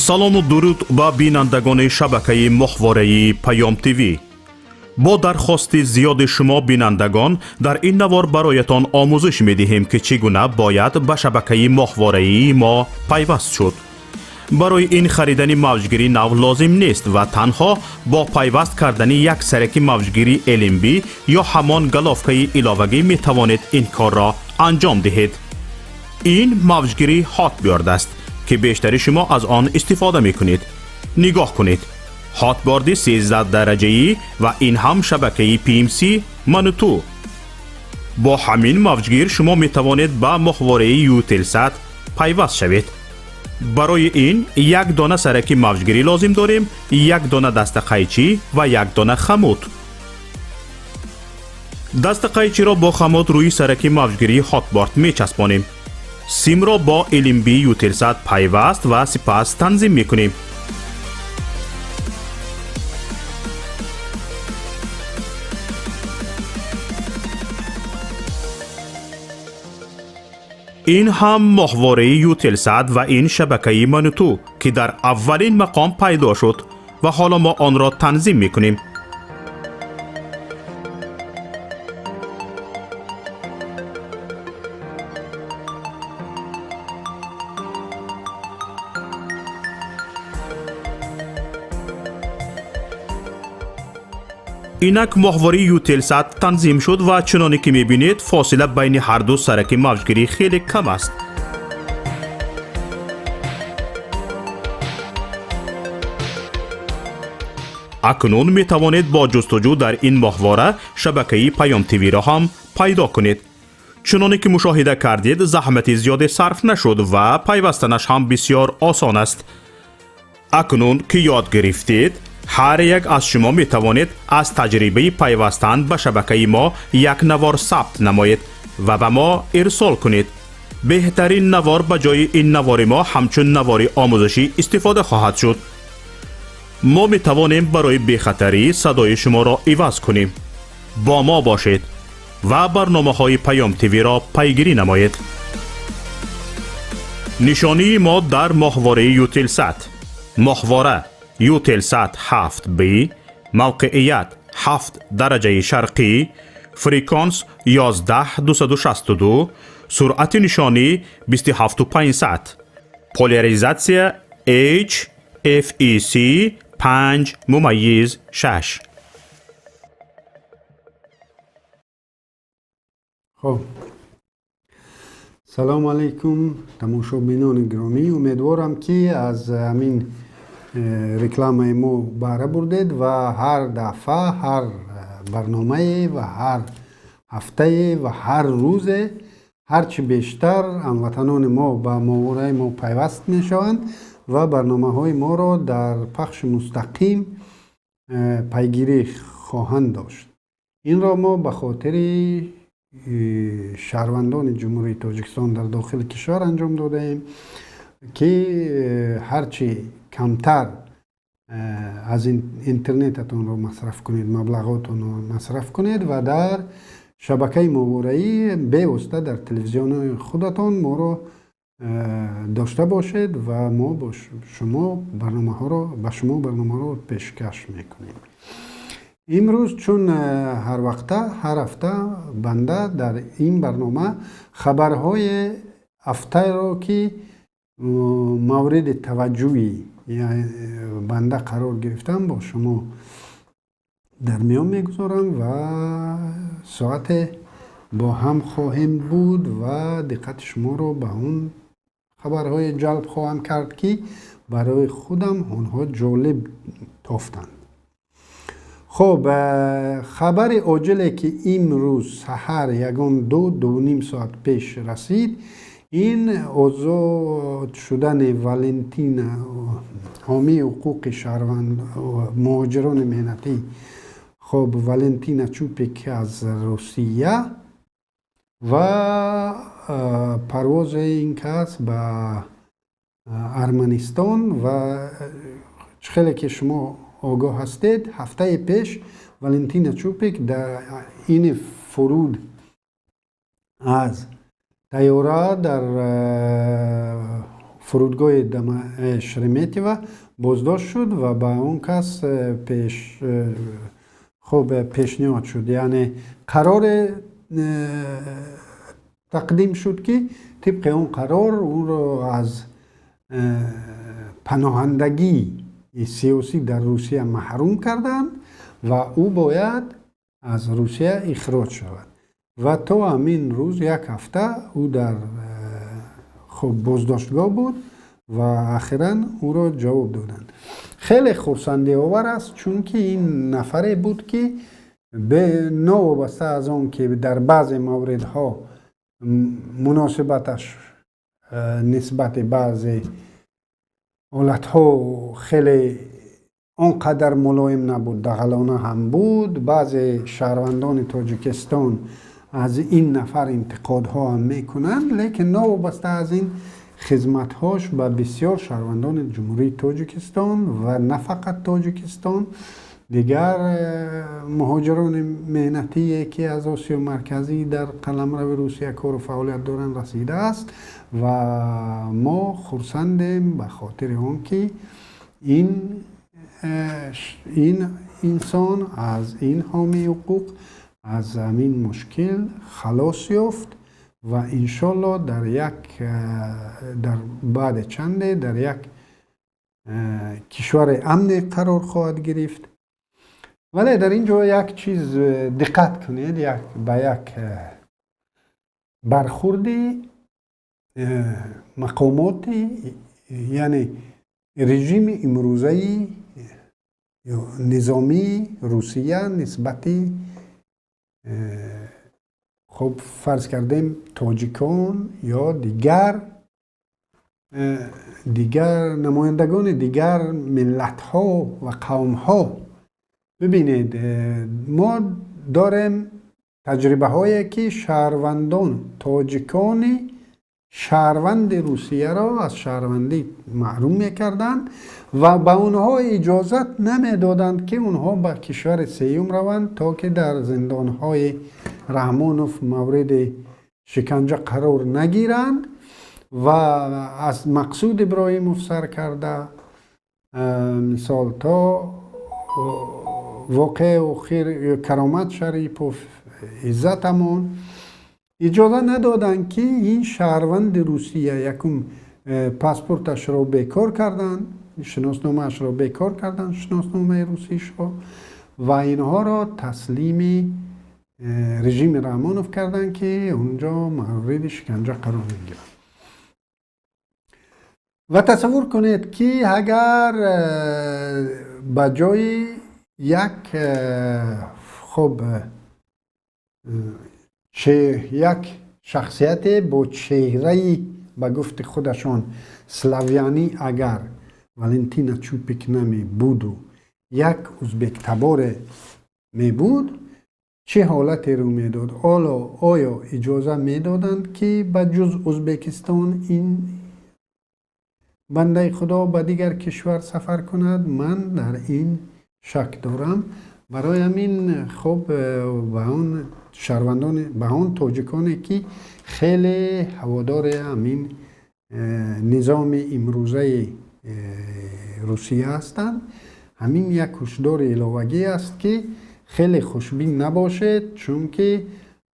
Салому дуруд ба бинандагони шабакаи моҳвораи Паём ТВ. Бо дархости зиёди шумо бинандагон дар ин навор бароятон омӯзиш медиҳем, ки чӣ гуна бояд ба шабакаи моҳвораии мо пайваст шуд. Барои ин харидани мавҷгири нав лозим нест ва танҳо бо пайваст кардани як сараки мавҷгири LNB ё ҳамон головкаи иловагӣ метавонед ин корро анҷом диҳед. Ин мавҷгири Hotbird аст, ки бештари шумо аз он истифода мекунед. Нигоҳ кунед, Hotbird 13 дараҷаӣ ва ин ҳам шабакаи PMC Мануту. Бо ҳамин мавҷгир шумо метавонед ба моҳвораи Eutelsat пайваст шавед. Барои ин як дона сараки мавҷгирӣ лозим дорем, як дона дастақайчӣ ва як дона хамут. Дастақайчиро бо хамут рӯи сараки мавҷгирии Hotbird мечаспонем. Симро бо LNB Eutelsat пайваст ва сипас танзим мекунем. Ин ҳам моҳвораи Eutelsat ва ин шабакаи Мануту, ки дар аввалин мақом пайдо шуд ва ҳоло мо онро танзим мекунем. Инак моҳвораи Eutelsat танзим шуд ва чуноне ки мебинед, фосила байни ҳарду сараки мавҷгирӣ хеле кам аст. Акнун метавонед бо ҷустуҷӯ дар ин моҳвора шабакаи Паём ТВ-ро ҳам пайдо кунед. Чуноне ки мушоҳида кардед, заҳмати зиёде сарф нашуд ва пайвастанаш ҳам бисёр осон аст. Акнун ки ёд гирифтед, ҳар як аз шумо метавонед аз таҷрибаи пайвастан ба шабакаи мо як навор сабт намоед ва ба мо ирсол кунед. Беҳтарин навор ба ҷои ин навори мо ҳамчун навори омӯзишӣ истифода хоҳад шуд. Мо метавонем барои бехатарӣ садои шуморо иваз кунем. Бо мо бошед ва барномаҳои Паём ТВ-ро пайгирӣ намоед. Нишонии мо дар моҳвораи Eutelsat: моҳвора Eutelsat 7B, мавқеият 7 дараҷаи шарқӣ, фреквенс 11262, суръати нишонӣ 27500, поляризатсия H FEC 5.6. Хоб, салому алайкум, тамошобинони гиромӣ. Умедворам, ки аз ҳамин рекламаи мо баҳра бурдед ва ҳар дафъа, ҳар барномае ва ҳар ҳафтае ва ҳар рӯзе ҳарчи бештар ҳамватанони мо ба моҳвораи мо пайваст мешаванд ва барномаҳои моро дар пахши мустақим пайгирӣ хоҳанд дошт. Инро мо ба хотири шаҳрвандони Ҷумҳурии Тоҷикистон дар дохили кишвар анҷом додаем, ки ҳарчи камтар аз интернетатонро масраф кунед, маблағотонро масраф кунед ва дар шабакаи моҳвораӣ бевосита дар телевизиони худатон моро дошта бошед ва мо бо шумо барномаҳоро ба шумо барномаҳоро пешкаш мекунем. Имрӯз, чун ҳар вақта, ҳар ҳафта, банда дар ин барнома хабарҳои ҳафтаеро, ки мавриди таваҷҷӯҳи банда қарор гирифтам, бо шумо дар миён мегузорам ва соате бо ҳам хоҳем буд ва диққати шуморо ба он хабарҳое ҷалб хоҳам кард, ки барои худам онҳо ҷолиб тофтанд. Хуб, хабари оҷиле, ки имрӯз саҳар ягон 2-2.5 соат пеш расид, ин озод шудани Валентина, ҳомии ҳуқуқи шаҳрванд, муҳоҷирони меҳнатӣ, хоб, Валентина Чупик аз Русия ва парвози ин кас ба Арманистон. Ва хеле ки шумо огоҳ ҳастед, ҳафтаи пеш Валентина Чупик дар ини фуруд аз тайёра дар фурудгоҳи Шереметьево боздошт шуд ва ба он кас хуб пешниҳод шуд, яъне қароре тақдим шуд, ки тибқи он қарор ӯро аз паноҳандагии сиёсӣ дар Русия маҳрум карданд ва ӯ бояд аз Русия ихроҷ шавад. Ва то ҳамин рӯз як ҳафта ӯ дар хуб боздоштгоҳ буд ва охиран ӯро ҷавоб доданд. Хеле хурсандиовар аст, чунки ин нафаре буд, ки новобаста аз он ки дар баъзе мавридҳо муносибаташ нисбати баъзе ҳолатҳо хеле он қадар мулоим набуд, дағалона ҳам буд, баъзе шаҳрвандони Тоҷикистон аз ин нафар интиқодҳо ҳам мекунанд, лекин новобаста аз ин хизматҳош ба бисёр шаҳрвандони Ҷумҳурии Тоҷикистон ва на фақат Тоҷикистон, дигар муҳоҷирони меҳнатие, ки аз Осиёи Марказӣ дар қаламрави Русия кору фаъолият доранд, расидааст. Ва мо хурсандем ба хотири он ки ин инсон аз ин ҳомии ҳуқуқ аз ҳамин мушкил халос ёфт ва иншолло дар баъди чанде дар як кишвари амне қарор хоҳад гирифт. Вале дар ин ҷо як чиз диққат кунед, ба як бархурди мақомоти, яъне режими имрӯзаи низомии Русия нисбати, хуб, фарз кардем, тоҷикон ё дигар намояндагони дигар миллатҳо ва қавмҳо. Бибинед, мо дорем таҷрибаҳое, ки шаҳрвандон, тоҷикони шаҳрванди Русияро аз шаҳрвандӣ маҳрум мекарданд ва ба онҳо иҷозат намедоданд, ки онҳо ба кишвари сеюм раванд, то ки дар зиндонҳои Раҳмонов мавриди шиканҷа қарор нагиранд. Ва аз Мақсуд Иброҳимов сар карда, мисол, то воқеаи охир Каромат Шарипов, Иззат Амон, иҷоза надоданд, ки ин шаҳрванди Русия якум паспорташро бекор карданд, шиносномаашро бекор карданд, шиносномаи русишро, ва инҳоро таслими режими Раҳмонов карданд, ки онҷо мавриди шиканҷа қарор мегиранд. Ва тасаввур кунед, ки агар ба ҷои як хуб як шахсияте бо чеҳраи, ба гуфти худашон, славянӣ, агар Валентина Чупик намебуду як узбектаборе мебуд, чӣ ҳолате рӯ медод? Ҳоло оё иҷоза медоданд, ки ба ҷуз Узбекистон ин бандаи Худо ба дигар кишвар сафар кунад? Ман дар ин шак дорам. Барои ҳамин, хуб, ба он шаҳрвандони, ба он тоҷиконе, ки хеле ҳаводори ҳамин низоми имрӯзаи Русия ҳастанд, ҳамин як ҳушдори иловагӣ аст, ки хеле хушбин набошед, чунки,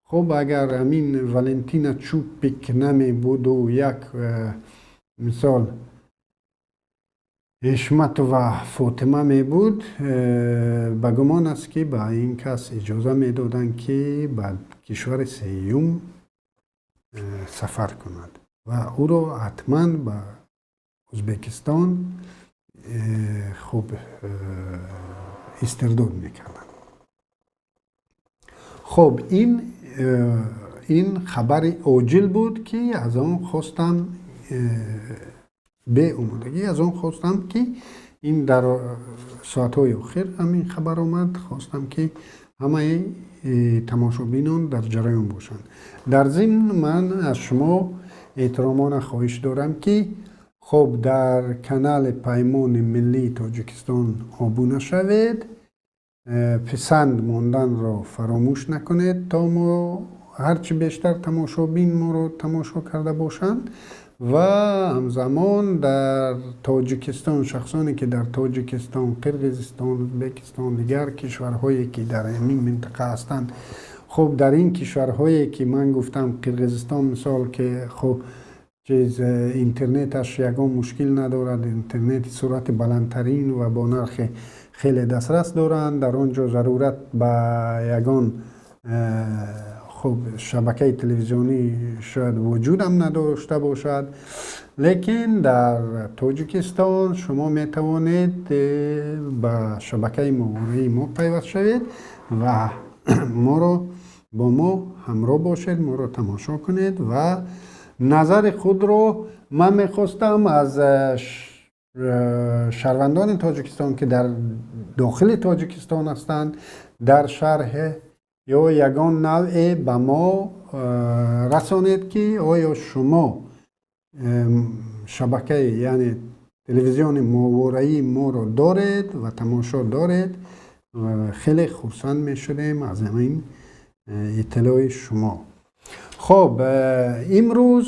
хуб, агар ҳамин Валентина Чупик намебуду як, мисол, Ҳишматова Фотима мебуд, ба гумон аст, ки ба ин кас иҷоза медоданд, ки ба кишвари сеюм сафар кунад ва ӯро ҳатман ба Узбекистон, хуб, истирдод мекарданд. Хуб, ин хабари оҷил буд, ки аз он хостам, беомодагӣ аз он хостам, ки ин дар соатҳои охир ҳамин хабар омад, хостам, ки ҳамаи тамошобинон дар ҷараён бошанд. Дар зимн ман аз шумо эҳтиромона хоҳиш дорам, ки, хуб, дар канали Паймони миллии Тоҷикистон обуна шавед, писанд монданро фаромӯш накунед, то мо ҳарчи бештар тамошобин моро тамошо карда бошанд. Ва ҳамзамон дар Тоҷикистон, шахсоне ки дар Тоҷикистон, Қирғизистон, Ӯзбекистон, дигар кишварҳое ки дар ҳамин минтақа ҳастанд. Хуб, дар ин кишварҳое ки ман гуфтам, Қирғизистон мисол, ки хуб чиз интернеташ ягон мушкил надорад, интернети суръати баландтарин ва бо нархи хеле дастрас доранд. Дар он ҷо зарурат ба ягон хуб шабакаи телевизионӣ шояд вуҷудам надошта бошад, лекин дар Тоҷикистон шумо метавонед ба шабакаи моҳвораи мо пайваст шавед ва моро бо мо ҳамроҳ бошед, моро тамошо кунед ва назари худро. Ман мехостам аз шаҳрвандони Тоҷикистон, ки дар дохили Тоҷикистон ҳастанд, дар шарҳе ё ягон навъе ба мо расонед, ки оё шумо шабакаи, яъне телевизиони моҳвораии моро доред ва тамошо доред. Хеле хурсанд мешудем аз ҳамин иттилои шумо. Хоб, имрӯз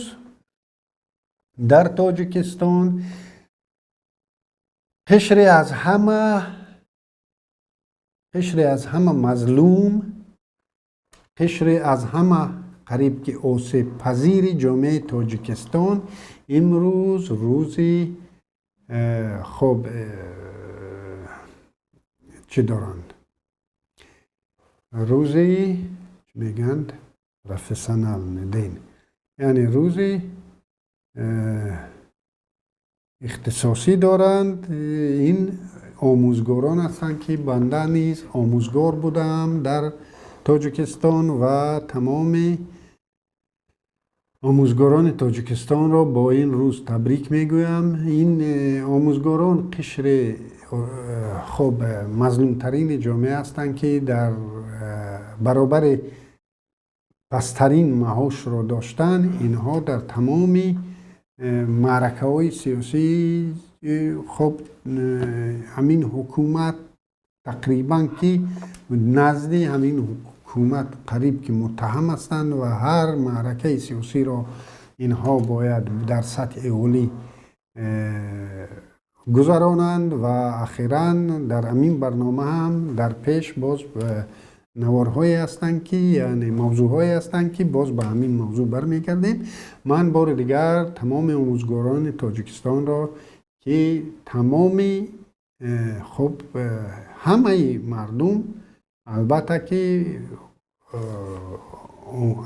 дар Тоҷикистон қишре аз ҳама мазлум, қишре аз ҳама қариб ки осебпазири ҷомеаи Тоҷикистон имрӯз рӯзи хоб чӣ доранд, рӯзи мегӯянд профессиональный день, яъне рӯзи ихтисосӣ доранд. Ин омӯзгорон ҳастанд, ки банда низ омӯзгор будам дар Тоҷикистон ва тамоми омӯзгорони Тоҷикистонро бо ин рӯз табрик мегӯям. Ин омӯзгорон қишри хоб мазлумтарини ҷомеа ҳастанд, ки дар баробари пасттарин маошро доштан, инҳо дар тамоми маъракаҳои сиёсии хоб ҳамин ҳукумат, тақрибан ки назди ҳамин ҳукумат қариб ки муттаҳам ҳастанд ва ҳар маъракаи сиёсиро инҳо бояд дар сатҳи олӣ гузаронанд. Ва ахиран дар ҳамин барнома ҳам дар пеш боз наворҳое ҳастанд, ки яъне мавзӯъҳое ҳастанд, ки боз ба ҳамин мавзӯъ бармегардем. Ман бори дигар тамоми омӯзгорони Тоҷикистонро, ки тамоми хуб ҳамаи мардум, албатта ки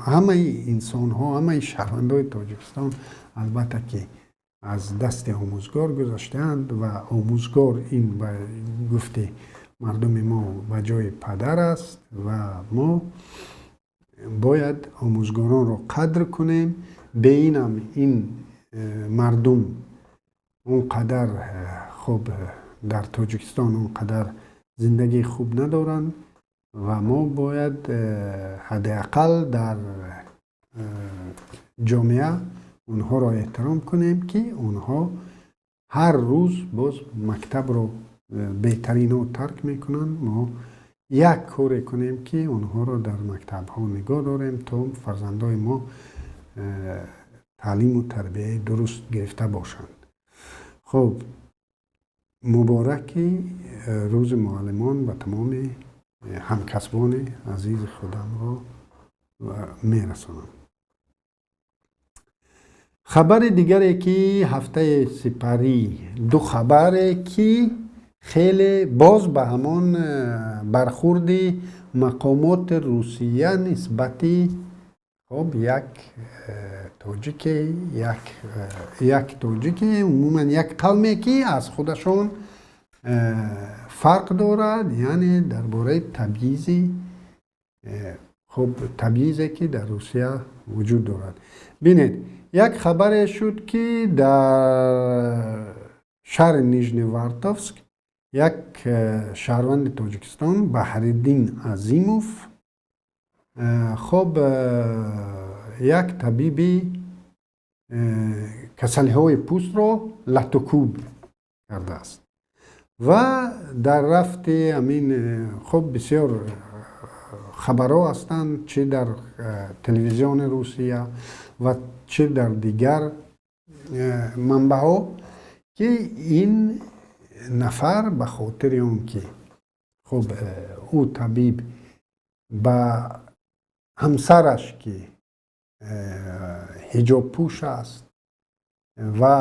ҳамаи инсонҳо, ҳамаи шаҳрвандои Тоҷикистон, албатта ки аз дасти омӯзгор гузаштаанд ва омӯзгор ин ба гуфти мардуми мо ба ҷои падар аст ва мо бояд омӯзгоронро қадр кунем. Бе инам ин мардум он қадар хуб дар Тоҷикистон он қадар зиндагии хуб надоранд ва мо бояд ҳадди ақал дар ҷомеа онҳоро эҳтиром кунем, ки онҳо ҳар рӯз боз мактабро беҳтаринҳо тарк мекунанд. Мо як коре кунем, ки онҳоро дар мактабҳо нигоҳ дорем, то фарзандои мо таълиму тарбияи дуруст гирифта бошанд. Хуб, мубораки рӯзи муаллимон ба тамоми ҳамкасбони азизи худамро мерасонам. Хабари дигаре, ки ҳафтаи сипарӣ, ду хабаре, ки хеле боз ба ҳамон бархурди мақомоти Русия нисбати хоб як тоҷике, як тоҷике, умуман як қавме, ки аз худашон фарқ дорад, яъне дар бораи табъизи хуб табъизе, ки дар Русия вуҷуд дорад. Бинед, як хабаре шуд, ки дар шаҳри Нижневартовск як шаҳрванди Тоҷикистон Баҳриддин Азимов хоб як табиби касалиҳои пӯстро латукӯб кардааст ва дар рафти ҳамин хуб бисёр хабарҳо ҳастанд, чӣ дар телевизиони Русия ва чӣ дар дигар Манбаъҳо, ки ин нафар ба хотири он ки хуб ӯ табиб ба ҳамсараш, ки ҳиҷобпӯш аст, ва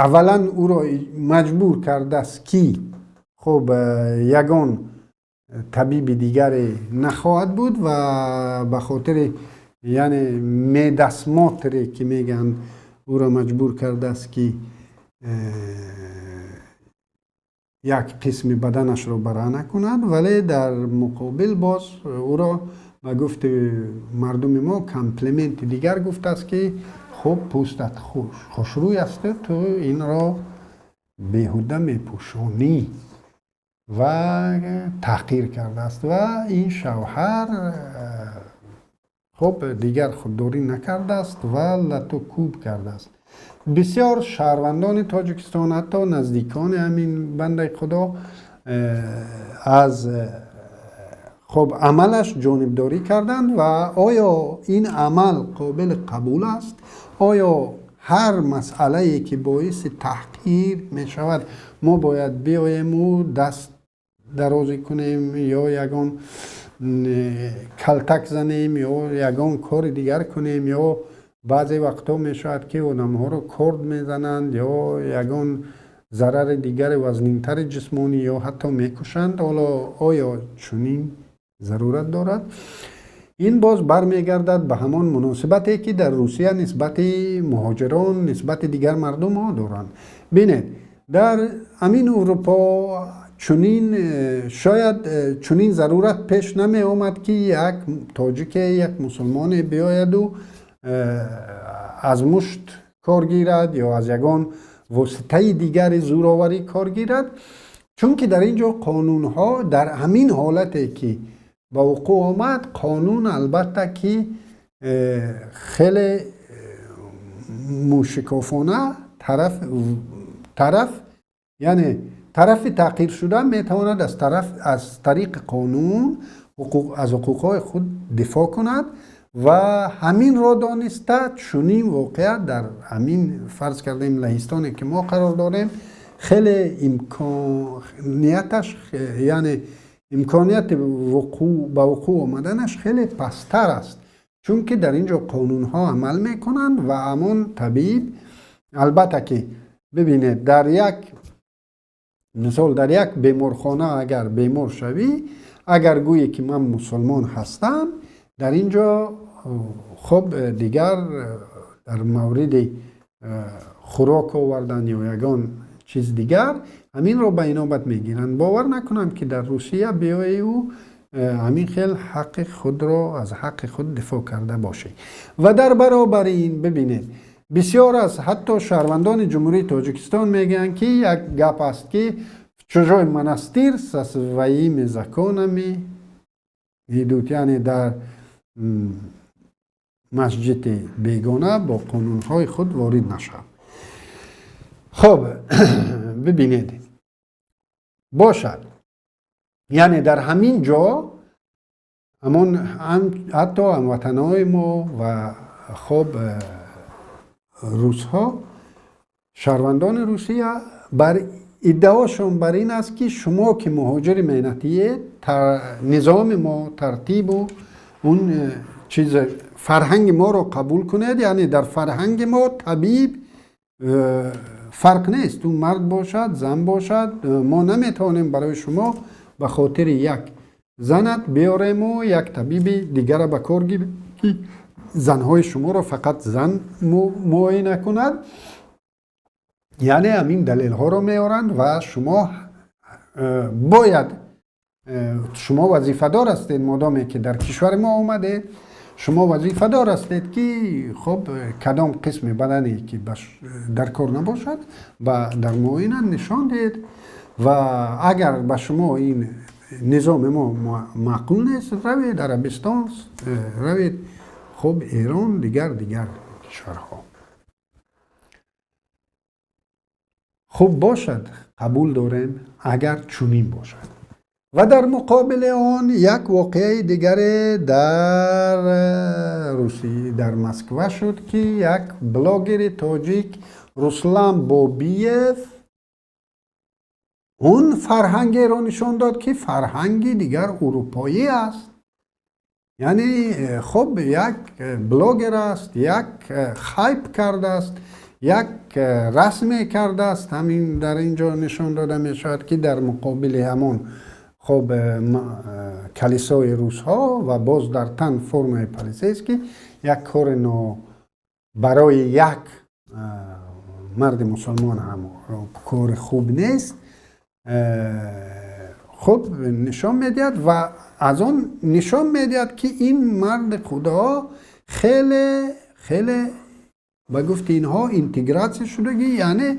аввалан ӯро маҷбур кардааст, ки хуб ягон табиби дигаре нахоҳад буд, ва ба хотири, яъне, медосмотр е ки мегӯянд, ӯро маҷбур кардааст, ки як қисми баданашро бараҳна кунад, вале дар муқобил боз ӯро, ба гуфти мардуми мо, комплименти дигар гуфтааст, ки хуб, пӯстат хушрӯй асту ту инро беҳуда мепӯшонӣ, ва таҳқир кардааст. Ва ин шавҳар хуб дигар худдорӣ накардааст ва лату кӯб кардааст. Бисёр шаҳрвандони Тоҷикистон, ҳатто наздикони ҳамин бандаи худо, аз хуб амалаш ҷонибдорӣ карданд. Ва оё ин амал қобили қабул аст? Оё ҳар масъалае, ки боиси таҳқир мешавад, мо бояд биёему даст дарозӣ кунем ё ягон калтак занем ё ягон кори дигар кунем? Ё баъзе вақтҳо мешавад, ки одамҳоро корд мезананд ё ягон зарари дигари вазнинтари ҷисмонӣ ё ҳатто мекушанд. Ҳоло оё чунин зарурат дорад? Ин боз бармегардад ба ҳамон муносибате, ки дар Русия нисбати муҳоҷирон, нисбати дигар мардумҳо доранд. Бинед, дар ҳамин Аврупо чунин шояд чунин зарурат пеш намеомад, ки як тоҷике, як мусулмоне биёяду аз мушт кор гирад ё аз ягон воситаи дигари зӯроварӣ кор гирад, чунки дар ин ҷо қонунҳо, дар ҳамин ҳолате ки ба вуқӯъ омад, қонун албатта ки хеле мушикофона тараф, яъне тарафи таҳқиршуда метавонад аз тариқи қонун аз ҳуқуқҳои худ дифоъ кунад. Ва ҳаминро дониста, чунин воқеа дар ҳамин, фарз кардем, Лаҳистоне, ки мо қарор дорем, хеле имконияташ, яъне имконияти ба вуқӯъ омаданаш хеле пасттар аст, чунки дар ин ҷо қонунҳо амал мекунанд. Ва ҳамон табиб албатта ки, бибинед, дар як мисол, дар як беморхона агар бемор шавӣ, агар гӯе, ки ман мусулмон ҳастам, дар ин ҷо хуб дигар дар мавриди хӯрок овардан ё ягон чиз дигар ҳаминро ба инобат мегиранд. Бовар накунам, ки дар Русия биёю ҳамин хел ҳаққи худро, аз ҳаққи худ дифоъ карда бошӣ. Ва дар баробари ин, бибинед, бисёр аз ҳатто шаҳрвандони Ҷумҳурии Тоҷикистон мегӯянд, ки як гап аст, ки чужой монастырь со своими законами идут, яъне дар масҷиди бегона бо қонунҳои худ ворид нашав. Хуб, бибинед, бошад, яъне дар ҳамин ҷо ҳамон ҳатто ҳамватанҳои мо ва хуб русҳо, шаҳрвандони Русия, бар иддаошон бар ин аст, ки шумо, ки муҳоҷири меҳнатиед, низоми мо, тартибу он чиз, фарҳанги моро қабул кунед. Яъне дар фарҳанги мо табиб фарқ нест, ӯ мард бошад, зан бошад. Мо наметавонем барои шумо ба хотири як занат биёрему як табиби дигара ба кор гирем, ки занҳои шуморо фақат зан муоина кунад. Яъне ҳамин далелҳоро меоранд ва шумо бояд, шумо вазифадор ҳастед, модоме ки дар кишвари мо омадед, шумо вазифадор ҳастед, ки хуб кадом қисми бадане ки дар кор набошад, ба дар муоина нишон диҳед. Ва агар ба шумо ин низоми мо маъқул нест, равед Арабистон, равед хуб Эрон, дигар кишварҳо. Хуб бошад, қабул дорем, агар чунин бошад. Ва дар муқобили он як воқеаи дигаре дар Русия, дар Москва шуд, ки як блогери тоҷик Руслан Бобиев он фарҳангеро нишон дод, ки фарҳанги дигар урупоӣ аст. Яъне хуб, як блогер аст, як хайп кардааст, як расме кардааст. Ҳамин дар ин ҷо нишон дода мешавад, ки дар муқобили ҳамон хуб калисои русҳо ва боз дар тан формаи полицейский, як кори но барои як марди мусулмон ҳам кори хуб нест. Хуб, нишон медиҳад ва аз он нишон медиҳад, ки ин марди худо хеле хеле, ба гуфти инҳо, интегратсия шудагӣ, яъне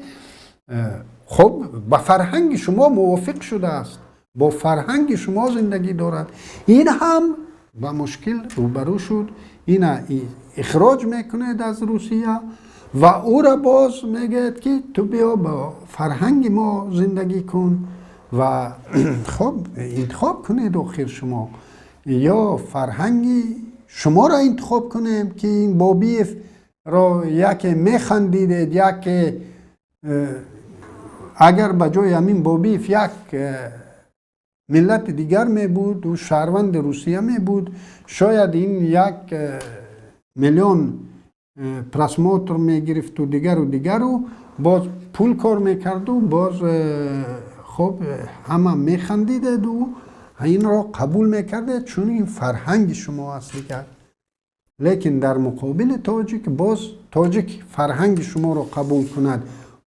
хуб ба фарҳанги шумо мувофиқ шудааст, бо фарҳанги шумо зиндагӣ дорад. Ин ҳам ба мушкил рӯбарӯ шуд. Ина ихроҷ мекунед аз Русия ва ӯра боз мегӯяд, ки ту биё ба фарҳанги мо зиндагӣ кун. Ва хуб, интихоб кунед охир шумо: ё фарҳанги шуморо интихоб кунем, ки ин Бобиев ро яке механдидед, яке агар ба ҷои ҳамин Бобиев як миллати дигар мебуд, ӯ шаҳрванди Русия мебуд, шояд ин 1 миллион просмотр мегирифту дигару дигару, боз пул кор мекарду, боз хуб ҳама механдидеду инро қабул мекардед, чун ин фарҳанги шумо аст дигар. Лекин дар муқобили тоҷик, боз тоҷик фарҳанги шуморо қабул кунад,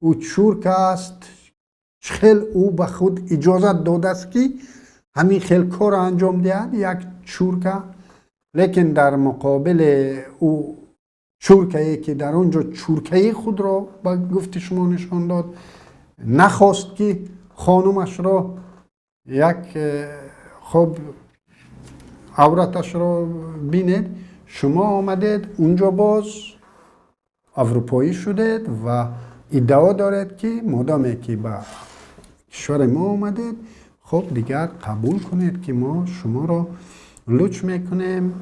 ӯ чурка аст. Хел ӯ ба худ иҷозат додааст, ки ҳамин хел корро анҷом диҳад, як чурка? Лекин дар муқобили ӯ чуркае, ки дар он ҷо чуркаи худро ба гуфти шумо нишон дод, нахост, ки хонумашро як хуб авраташро бинед, шумо омадед унҷо, боз аврупоӣ шудед ва иддао доред, ки модоме ки ба кишвари мо омадед, хуб дигар қабул кунед, ки мо шуморо луч мекунем,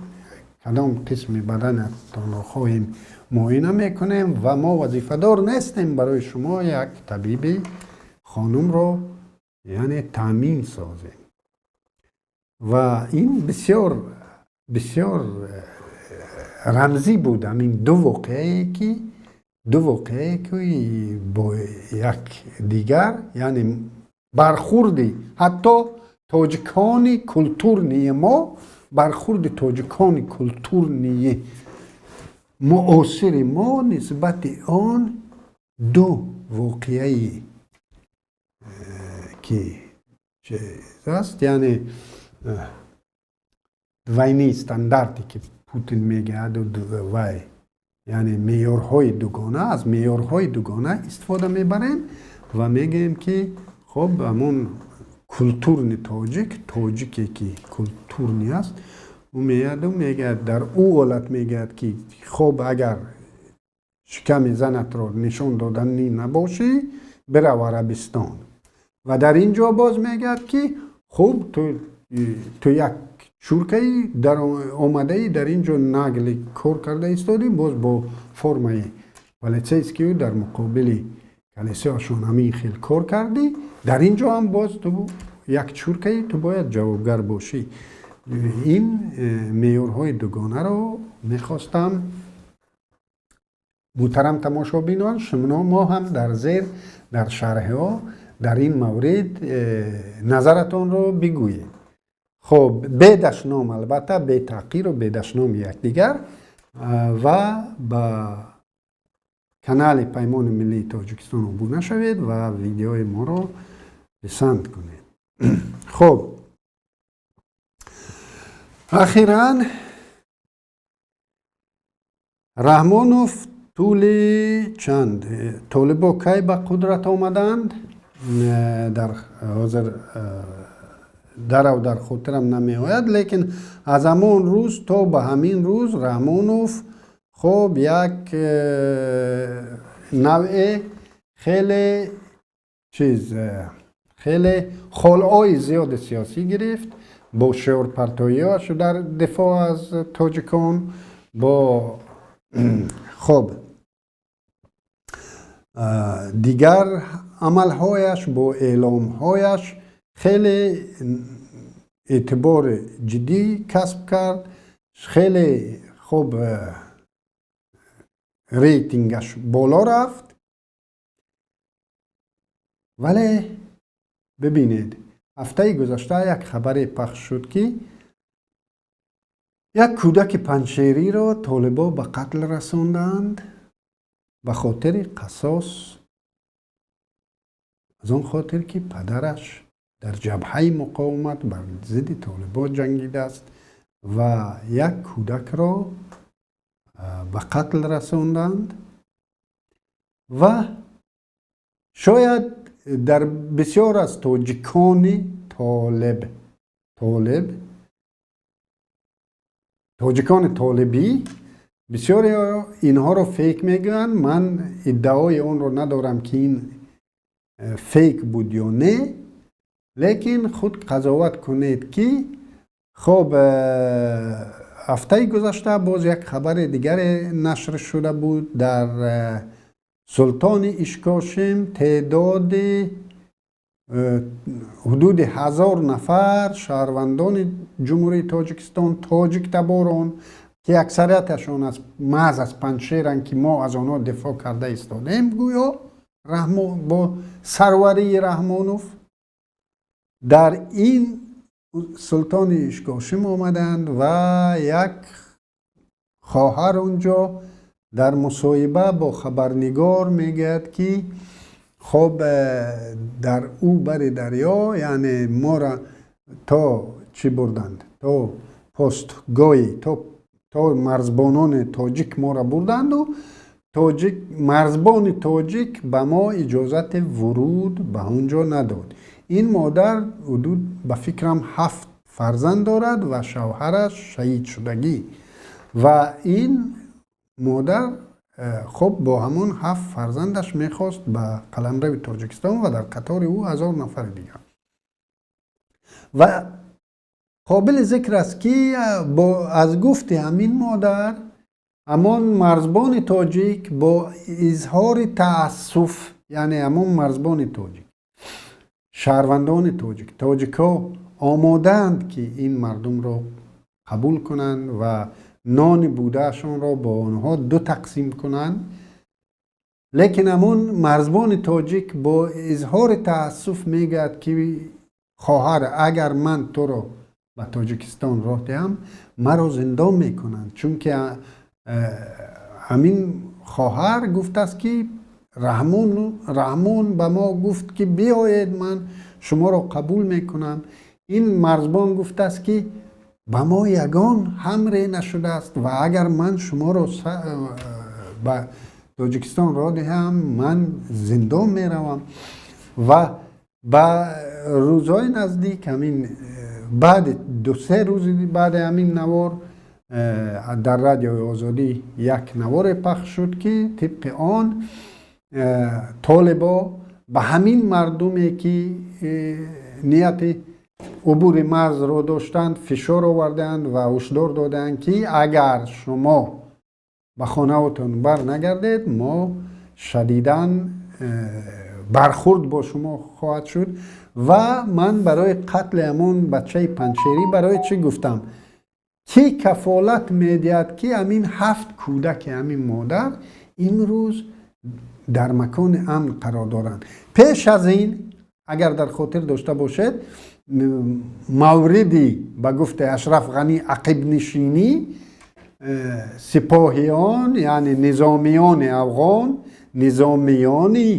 кадом қисми баданатонро хоҳем муоина мекунем ва мо вазифадор нестем барои шумо як табиби хонумро, яъне, таъмин созем. Ва ин бисёр бисёр рамзӣ буд, ҳамин ду воқеае ки бо як дигар, яъне бархурди ҳатто тоҷикони культурный мо, бархурди тоҷикони культурный муосири мо нисбати он ду воқеаи ки чиз аст, яъне двойные стандарты, ки Путин мегӯяду, вай, яъне меъёрҳои дугона, аз меъёрҳои дугона истифода мебарем ва мегӯем, ки хуб, ҳамон культурный тоҷик, тоҷике ки культурный аст, ӯ меяду мегӯяд, дар ӯ ҳолат мегӯяд, ки хуб, агар шиками занатро нишон доданӣ набошӣ, бирав Арабистон. Ва дар ин ҷо боз мегӯяд, ки хуб, ту як чуркаи дар омадаи, дар ин ҷо наглый кор карда истодӣ, боз бо формаи полицейский ю дар муқобили калисоашон ҳамин хел кор кардӣ, дар ин ҷо ҳам боз ту як чуркаи, ту бояд ҷавобгар бошӣ. Ин меъёрҳои дугонаро мехостам, муҳтарам тамошобинон, шумо мо ҳам дар зер, дар шарҳҳо дар ин маврид назаратонро бигӯед. Хуб, бедашном, албатта, бетаҳқиру бедашноми якдигар. Ва ба канали Паймони миллии Тоҷикистон обуна шавед ва видеои моро писанд кунед. Хуб, ахиран Раҳмонов тӯли чанд, толибо кай ба қудрат омаданд, дар ҳозир дарав дар хотирам намеояд, лекин аз ҳамон рӯз то ба ҳамин рӯз Раҳмонов хуб як навъе хеле чиз, хеле холҳои зиёди сиёсӣ гирифт бо шиорпартоиҳояш дар дифоъ аз тоҷикон, бо хуб Дигар амалҳояш, бо эъломҳояш хеле эътибори ҷиддӣ касб кард, хеле хуб рейтингаш боло рафт. Вале бибинед, ҳафтаи гузашта як хабаре пахш шуд, ки як кӯдаки панҷшериро толибо ба қатл расонданд ба хотири қасос, аз он хотир ки падараш дар ҷабҳаи муқовимат бар зидди толибо ҷангидааст ва як кӯдакро ба қатл расонданд. Ва шояд дар бисёр аз тоҷикони толиб, тоҷикони толибӣ, бисёре инҳоро фейк мегӯянд. Ман иддаои онро надорам, ки ин фейк буд ё не, лекин худ қазоват кунед, ки хоб ҳафтаи гузашта боз як хабари дигаре нашр шуда буд. Дар Султони Ишкошим теъдоди ҳудуди 1000 нафар шаҳрвандони Ҷумҳурии Тоҷикистон, тоҷиктаборон, ки аксарияташон аз маҳз аз Панҷшеранд, ки мо аз онҳо дифоъ карда истодем, гӯё бо сарварии Раҳмонов дар ин Султони Ишкошим омаданд ва як хоҳар унҷо дар мусоҳиба бо хабарнигор мегӯяд, ки хоб дар ӯ бари дарё, яъне моро то чӣ бурданд, то постгоҳи, то марзбонони тоҷик моро бурданду тоҷик, марзбони тоҷик ба мо иҷозати вуруд ба он ҷо надод. Ин модар ҳудуд, ба фикрам, ҳафт фарзанд дорад ва шавҳараш шаҳид шудагӣ, ва ин модар хуб бо ҳамон ҳафт фарзандаш мехост ба қаламрави Тоҷикистон ва дар қатори ӯ 1000 нафари дигар. Ва қобили зикр аст, ки аз гуфти ҳамин модар ҳамон марзбони тоҷик бо изҳори таассуф, яъне ҳамон марзбони тоҷик, шаҳрвандони тоҷик, тоҷикҳо омодаанд, ки ин мардумро қабул кунанд ва нони будаашонро бо онҳо ду тақсим кунанд, лекин ҳамон марзбони тоҷик бо изҳори таассуф мегӯяд, ки хоҳар, агар ман туро ба Тоҷикистон роҳ диҳам, маро зиндон мекунанд, чунки ҳамин хоҳар гуфтааст, ки Раҳмон ба мо гуфт, ки биёед, ман шуморо қабул мекунам. Ин марзбон гуфтааст, ки ба мо ягон ҳамре нашудааст ва агар ман шуморо ба Тоҷикистон роҳ диҳам, ман зиндон меравам. Ва ба рӯзҳои наздик, ҳамин баъди 2-3 рӯзи баъди ҳамин навор, дар Радиои Озодӣ як наворе пахш шуд, ки тибқи он толибо ба ҳамин мардуме, ки нияти убури марзро доштанд, фишор овардаанд ва ҳушдор додаанд, ки агар шумо ба хонаотон бар нагардед, мо шадидан бархурд бо шумо хоҳад шуд. Ва ман барои қатли ҳамон бачаи панҷшерӣ барои чӣ гуфтам, ки кафолат медиҳад, ки ҳамин ҳафт кӯдаки ҳамин модар имрӯз дар макони амн қарор доранд? Пеш аз ин, агар дар хотир дошта бошед, мавриди, ба гуфти Ашраф Ғанӣ, ақибнишинӣ сипоҳиён, яъне низомиёни афғон, низомиёни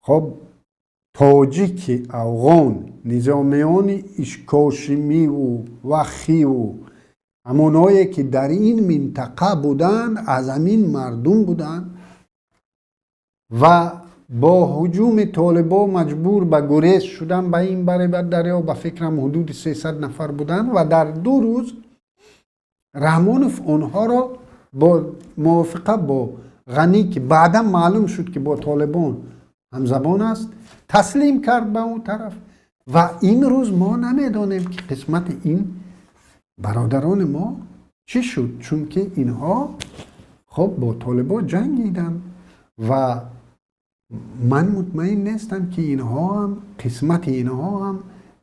хоб тоҷики афғон, низомиёни ишкошимиву вахиву ҳамонҳое, ки дар ин минтақа буданд, аз ҳамин мардум буданд ва бо ҳуҷуми толибо маҷбур ба гурез шудан ба ин бари дарё, ба фикрам, ҳудуди 300 нафар буданд ва дар 2 рӯз Раҳмонов онҳоро бо мувофиқа бо Ғанӣ, ки баъдан маълум шуд, ки бо толибон ҳамзабон аст, таслим кард ба он тараф. Ва имрӯз мо намедонем, ки қисмати ин бародарони мо чӣ шуд, чунки инҳо Хуб, бо толибо ҷангиданд ва ман мутмаин нестам, ки инҳо ҳам қисмати инҳо ҳам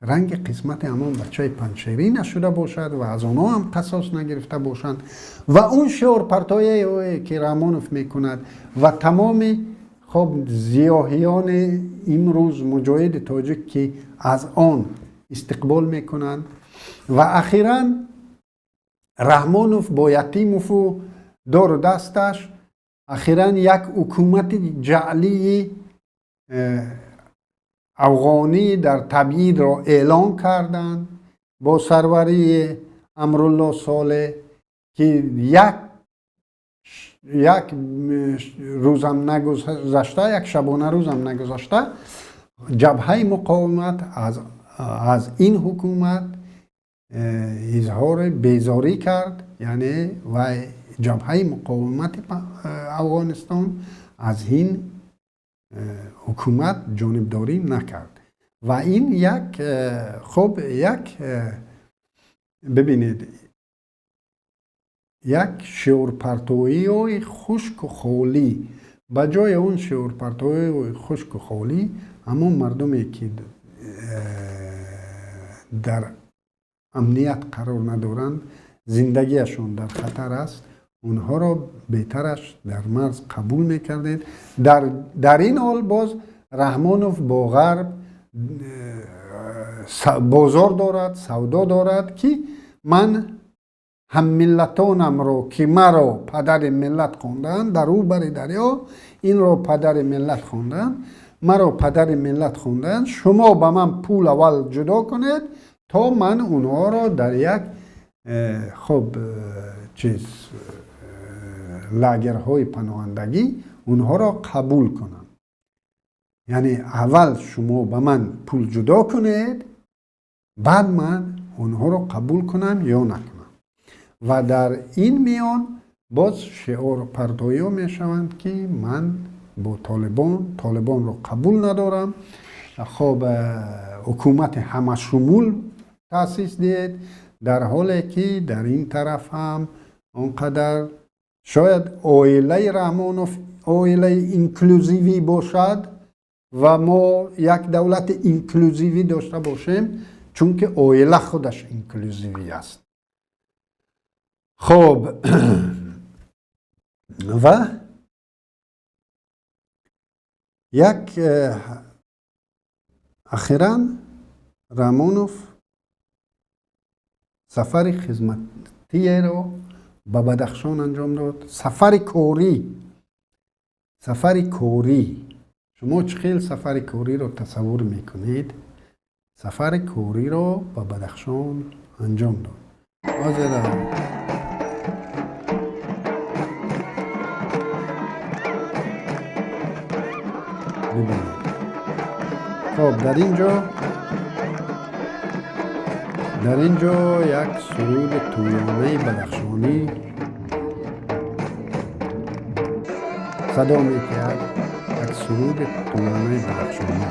ранги қисмати ҳамон бачаи панҷшерӣ нашуда бошад ва аз онҳо ҳам қасос нагирифта бошанд. Ва он шиорпартоие, ки Раҳмонов мекунад ва тамоми хоб зиёҳиёни имрӯз муҷоҳиди тоҷик, ки аз он истиқбол мекунанд, ва ахиран Раҳмонов бо Ятимову дору дасташ ахиран як ҳукумати ҷаълии афғонӣ дар табъидро эълон карданд бо сарварии Амрулло Солеҳ, ки як рӯзам нагузашта, як шабона рӯзам нагузашта, ҷабҳаи муқовимат аз ин ҳукумат изҳори безорӣ кард, яъне вай ҷабҳаи муқовимати Афғонистон аз ин ҳукумат ҷонибдорӣ накард. Ва ин як хуб, як бибинед, як шиорпартоиҳои хушку холӣ. Ба ҷои он шиорпартоиҳои хушку холӣ, ҳамон мардуме, ки дар амният қарор надоранд, зиндагиашон дар хатар аст, онҳоро беҳтараш дар марз қабул мекардед. Дар ин ҳол боз Раҳмонов бо ғарб бозор дорад, савдо дорад, ки ман ҳаммиллатонамро, ки маро падари миллат хондаанд, дар ӯ бари дарё инро падари миллат хондаанд, маро падари миллат хондаанд, шумо ба ман пул аввал ҷудо кунед, то ман онҳоро дар як хуб чиз лагерҳои паноҳандагӣ онҳоро қабул кунам. Яъне аввал шумо ба ман пул ҷудо кунед, баъд ман онҳоро қабул кунам ё накунам. Ва дар ин миён боз шиорпартоиҳо мешаванд, ки ман бо толибонро қабул надорам, хоб ҳукумати ҳамашумул таъсис диҳед, дар ҳоле ки дар ин тараф ҳам он қадар шояд оилаи Раҳмонов оилаи инклюзивӣ бошад ва мо як давлати инклюзивӣ дошта бошем, чунки оила худаш инклюзивӣ аст. Хоб, ва як ахиран Раҳмонов сафари хизматиеро ба Бадахшон анҷом дод. Сафари корӣ, сафари корӣ. Шумо чӣ хел сафари кориро тасаввур мекунед? Сафари кориро ба Бадахшон анҷом дод. Ҳозир бибинед. Хоб, дар ин ҷо як суруди тӯёнаи бадахшонӣ садо медиҳад, як суруди тӯёнаи бадахшонӣ.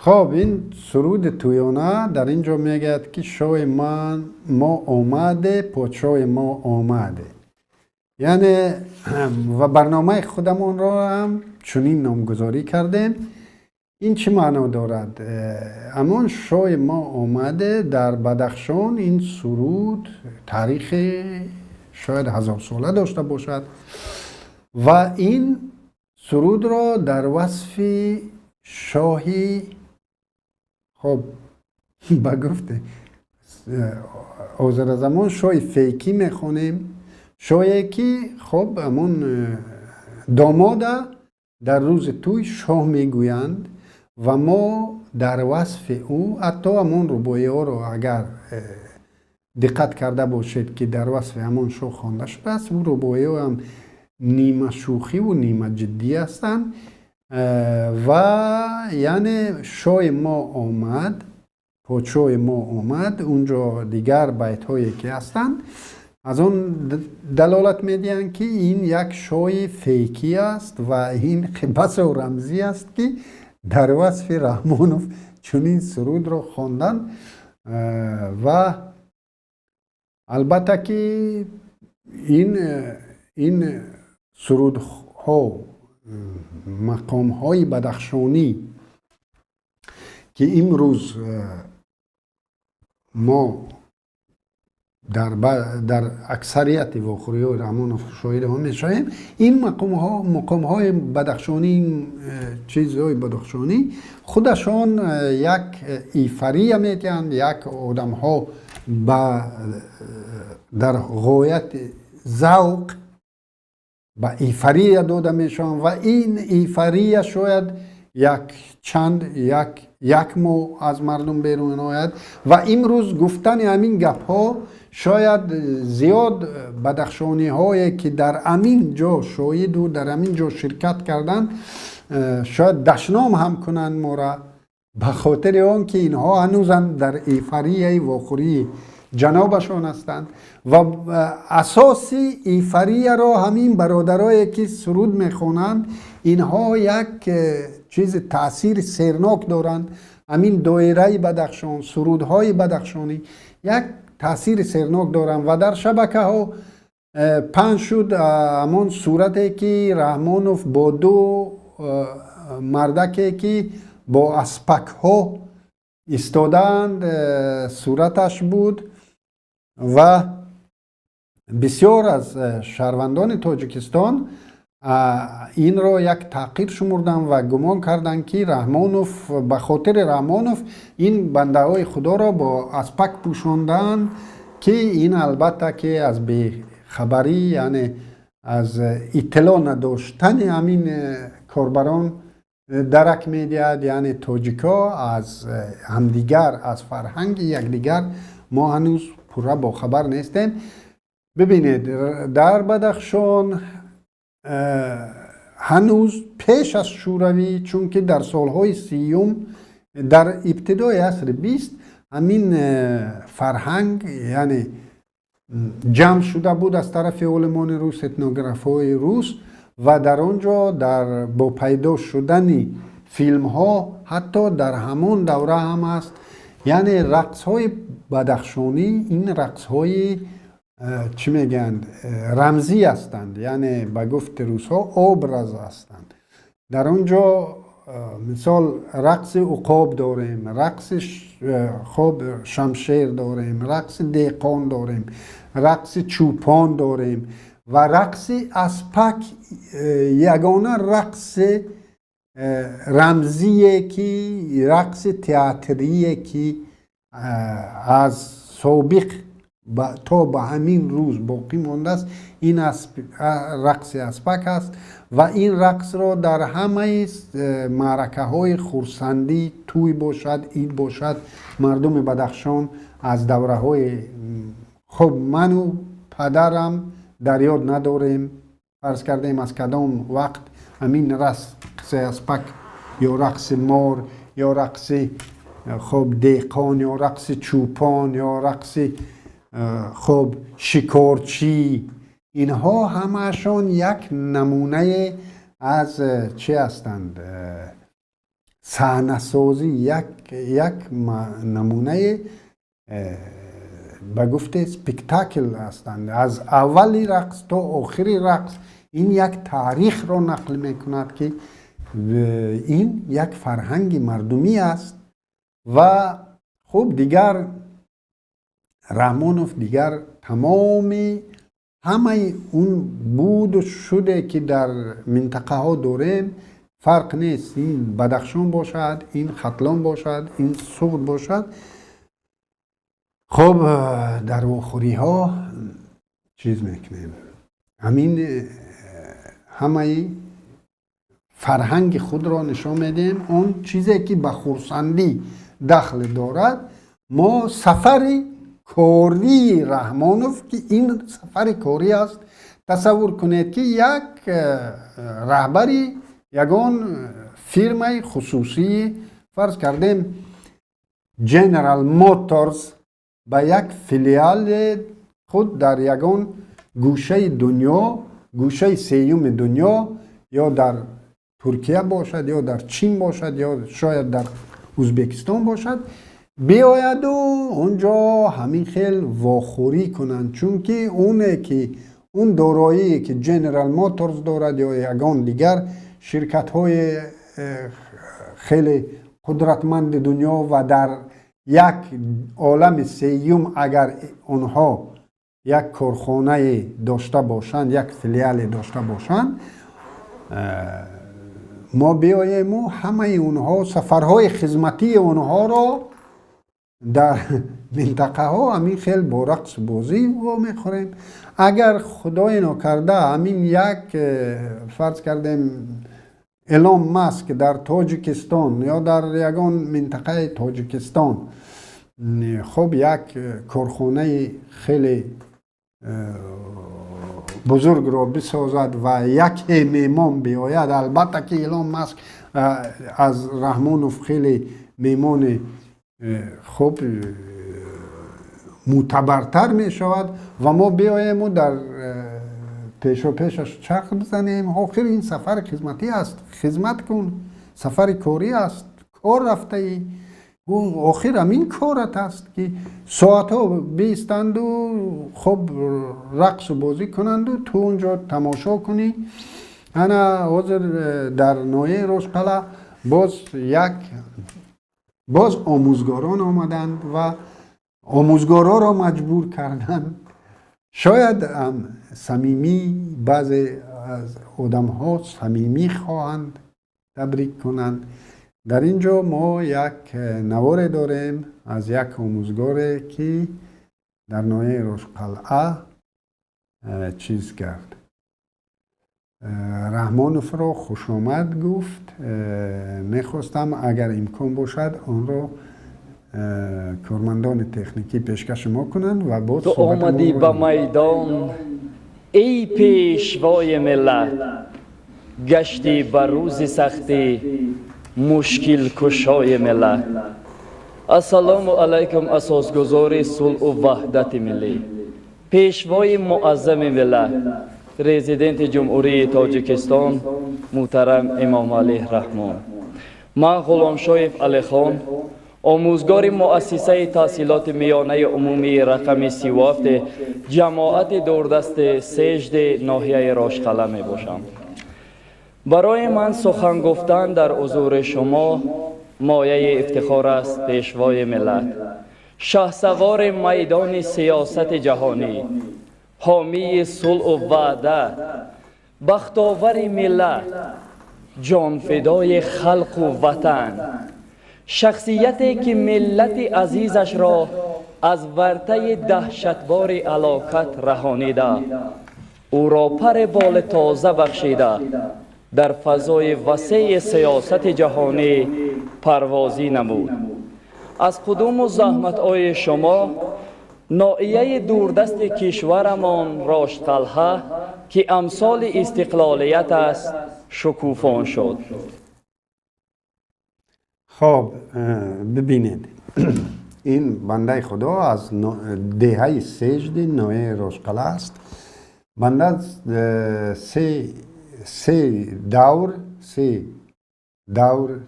Хоб, ин суруди тӯёна дар ин ҷо мегӯяд, ки шоҳи ман мо омаде, подшоҳи мо омаде. Яъне ва барномаи худамонро ҳам чунин номгузорӣ кардем. Ин чӣ маъно дорад? Ҳамон шоҳи мо омаде дар Бадахшон ин суруд таърихи шояд ҳазорсола дошта бошад ва ин сурудро дар васфи шоҳи хоб ба гуфте ҳозиразамон шоҳи фейкӣ мехонем, шоҳе ки хоб ҳамон домода дар рӯзи тӯй шоҳ мегӯянд ва мо дар васфи ӯ ҳатто ҳамон рубоиҳоро агар Диққат карда бошед, ки дар васфи ҳамон шоҳ хонда шудааст. Ӯ рубоиҳоам нима шӯхиву нима ҷиддӣ ҳастанд ва яъне шоҳи мо омад, подшоҳи мо омад. Унҷо дигар байтҳое ки ҳастанд, аз он далолат медиҳанд, ки ин як шоҳи фейкӣ аст ва ин басо рамзӣ аст, ки дар васфи Раҳмонов чунин сурудро хонданд. Ва албатта ки ин сурудҳо, мақомҳои бадахшонӣ, ки имрӯз мо дар аксарияти вохӯриҳои Раҳмонов шоҳиди он мешавем, ин мақомҳои бадахшонӣ, чизҳои бадахшонӣ худашон як эйфория медиҳанд, як одамҳо ба дар ғояти завқ ба эйфория дода мешаванд. Ва ин эйфория шояд як чанд як моҳ аз мардум берун ояд. Ва имрӯз гуфтани ҳамин гапҳо шояд зиёд бадахшониҳое, ки дар ҳамин ҷо шоҳиду дар ҳамин ҷо ширкат карданд, шояд дашном ҳам кунанд мора, ба хотири он ки инҳо ҳанӯзам дар эйфорияи вохӯрии ҷанобашон ҳастанд. Ва асоси эйфорияро ҳамин бародарое, ки суруд мехонанд, инҳо як чизи таъсири сернок доранд. Ҳамин доираи Бадахшон, сурудҳои бадахшонӣ як таъсири сернок доранд. Ва дар шабакаҳо паҳн шуд ҳамон сурате, ки Раҳмонов бо ду мардаке, ки бо аспакҳо истодаанд, сураташ буд. Ва бисёр аз шаҳрвандони Тоҷикистон инро як таҳқир шумурданд ва гумон карданд, ки Раҳмонов, ба хотири Раҳмонов ин бандаҳои худоро бо аспак пӯшондаанд, ки ин албатта ки аз бехабарӣ, яъне аз иттилоъ надоштани ҳамин корбарон дарак медиҳад. Яъне тоҷикҳо аз ҳамдигар, аз фарҳанги якдигар мо ҳанӯз пурра бохабар нестем. Бибинед, дар Бадахшон ҳанӯз пеш аз Шӯравӣ, чунки дар солҳои 30-ум, дар ибтидои асри 20 ҳамин фарҳанг, яъне ҷамъ шуда буд аз тарафи олимони рус, этнографҳои рус. Ва дар он ҷо дар бо пайдо шудани филмҳо ҳатто дар ҳамон давра ҳам аст. Яъне рақсҳои бадахшонӣ, ин рақсҳои чӣ мегӯянд, рамзӣ ҳастанд, яъне ба гуфти русҳо образ ҳастанд. Дар он ҷо мисол рақси уқоб дорем, рақси хоб шамшер дорем, рақси деҳқон дорем, рақси чӯпон дорем ва рақси аспак ягона рақси рамзие, ки рақси театрие, ки аз собиқ то ба ҳамин рӯз боқӣ мондааст, ин рақси аспак аст. Ва ин рақсро дар ҳамаи маъракаҳои хурсандӣ, тӯй бошад, ид бошад, мардуми Бадахшон аз давраҳои хуб, ману падарам дар ёд надорем, фарз кардем, аз кадом вақт ҳамин рақси аспак ё рақси мор ё рақси хуб деҳқон ё рақси чӯпон ё рақси хуб шикорчӣ, инҳо ҳамаашон як намунае аз чӣ ҳастанд, саҳнасозӣ, як намунае ба гуфте спектакл ҳастанд. Аз аввали рақс то охири рақс ин як таърихро нақл мекунад, ки ин як фарҳанги мардумӣ аст. Ва хуб, дигар Раҳмонов, дигар тамоми ҳамаи он буду шуде, ки дар минтақаҳо дорем, фарқ нест, ин Бадахшон бошад, ин Хатлон бошад, ин Суғд бошад, хуб дар вохӯриҳо чиз мекунем, ҳамин ҳамаи фарҳанги худро нишон медиҳем. Он чизе, ки ба хурсандӣ дахл дорад, мо сафари Кории Раҳмонов, ки ин сафари корӣ аст, тасаввур кунед, ки як раҳбари ягон фирмаи хусусӣ, фарз кардем, General Motors, ба як филиали худ дар ягон гӯшаи дунё, гӯшаи сеюми дунё, ё дар Туркия бошад, ё дар Чин бошад, ё шояд дар Ӯзбекистон бошад, биояду онҷо ҳамин хел вохӯрӣ кунанд, чунки оне ки он дороие ки General Motors дорад ё ягон дигар ширкатҳои хеле қудратманди дунё ва дар як олами сеюм агар онҳо як корхонае дошта бошанд, як филиале дошта бошанд, мо биёему ҳамаи онҳо сафарҳои хизматии онҳоро дар минтақаҳо ҳамин хел бо рақсу бозӣ вомехӯрем. Агар худое нокарда ҳамин як, фарз кардем, Элон Маск дар Тоҷикистон ё дар ягон минтақаи Тоҷикистон, хуб, як корхонаи хеле бузургро бисозад ва яке меҳмон биёяд, албатта ки Илон Маск аз Раҳмонов хеле меҳмони, хуб, мӯътабартар мешавад ва мо биёему дар пешопешаш чарх бизанем. Охир ин сафари хизматӣ аст, хизмат кун, сафари корӣ аст, кор рафтаӣ, охир ҳамин корат аст, ки соатҳо биистанду, хуб, рақсу бозӣ кунанду ту онҷо тамошо кунӣ. Ана ҳозир дар ноҳияи Рошқалъа боз як боз омӯзгорон омаданд ва омӯзгороро маҷбур карданд. Шояд самимӣ, баъзе аз одамҳо самимӣ хоҳанд табрик кунанд. Дар ин ҷо мо як наворе дорем аз як омӯзгоре, ки дар ноҳияи Рошқалъа чиз кард, Раҳмоновро хушомад гуфт. Мехостам, агар имкон бошад, онро кормандони техникӣ пешкаши мо кунанд ва боз Ту омадӣ ба майдон, эй пешвои миллат, гаштӣ ба рӯзи сахтӣ мушкилкушои миллат. Ассалому алайкум, асосгузори сулҳу ваҳдати миллӣ, пешвои муаззами миллат, Президенти Ҷумҳурии Тоҷикистон муҳтарам Эмомалӣ Раҳмон. Ман Ғуломшоев Алихон, омӯзгори муассисаи таҳсилоти миёнаи умумии рақами 37 ҷамоати дурдасти Сежди ноҳияи Рошқалъа мебошам. Барои ман сухан гуфтан дар ҳузури шумо мояи ифтихор аст. Пешвои миллат, шаҳсавори майдони сиёсати ҷаҳонӣ, ҳомии сулҳу ваҳдат, бахтовари миллат, ҷонфидои халқу ватан, шахсияте ки миллати азизашро аз вартаи даҳшатбори алокат раҳонида, ӯро пари боли тоза бахшида, дар фазои васеи сиёсати ҷаҳонӣ парвозӣ намуд. Аз қудуму заҳматҳои шумо ноҳияи дурдасти кишварамон Роштқалъа, ки амсоли истиқлолият аст, шукуфон шуд. Хоб, бибинед, ин бандаи худо аз деҳаи Сежди ноҳияи Рошқалъа аст. Банда се давр,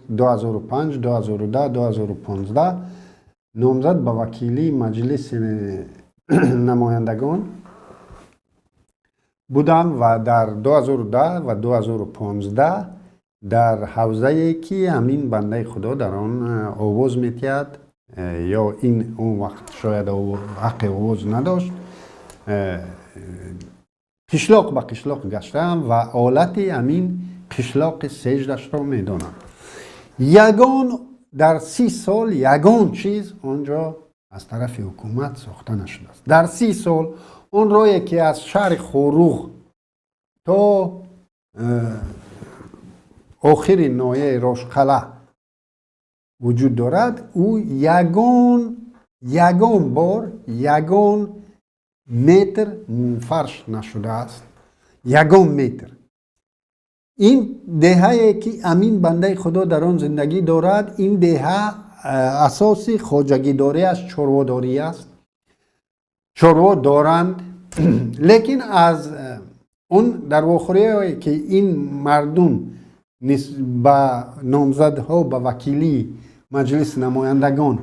2005, 2010, 2015, номзад ба вакилии Маҷлиси намояндагон будам ва дар 2010 ва 2015 дар ҳавзае, ки ҳамин бандаи худо дар он овоз метиҳад, ё ин он вақт шояд ҳаққи овоз надошт, қишлоқ ба қишлоқ гаштаам ва ҳолати ҳамин қишлоқи Сеждашро медонам. Ягон дар 30 сол ягон чиз он ҷо аз тарафи ҳукумат сохта нашудааст. Дар 30 сол он роҳе, ки аз шаҳри Хоруғ то охири ноҳияи Рошқалъа вуҷуд дорад, ӯ ягон Ягон бор ягон метр мунфарш нашудааст, ягон метр. Ин деҳае ки амин бандаи худо дар он зиндагӣ дорад, ин деҳа асоси хоҷагидориаш чорводорӣ аст. Чорво доранд, лекин аз он дар вохӯриҳое ки ин мардум ба номзадҳо ба вакилии Маҷлиси намояндагон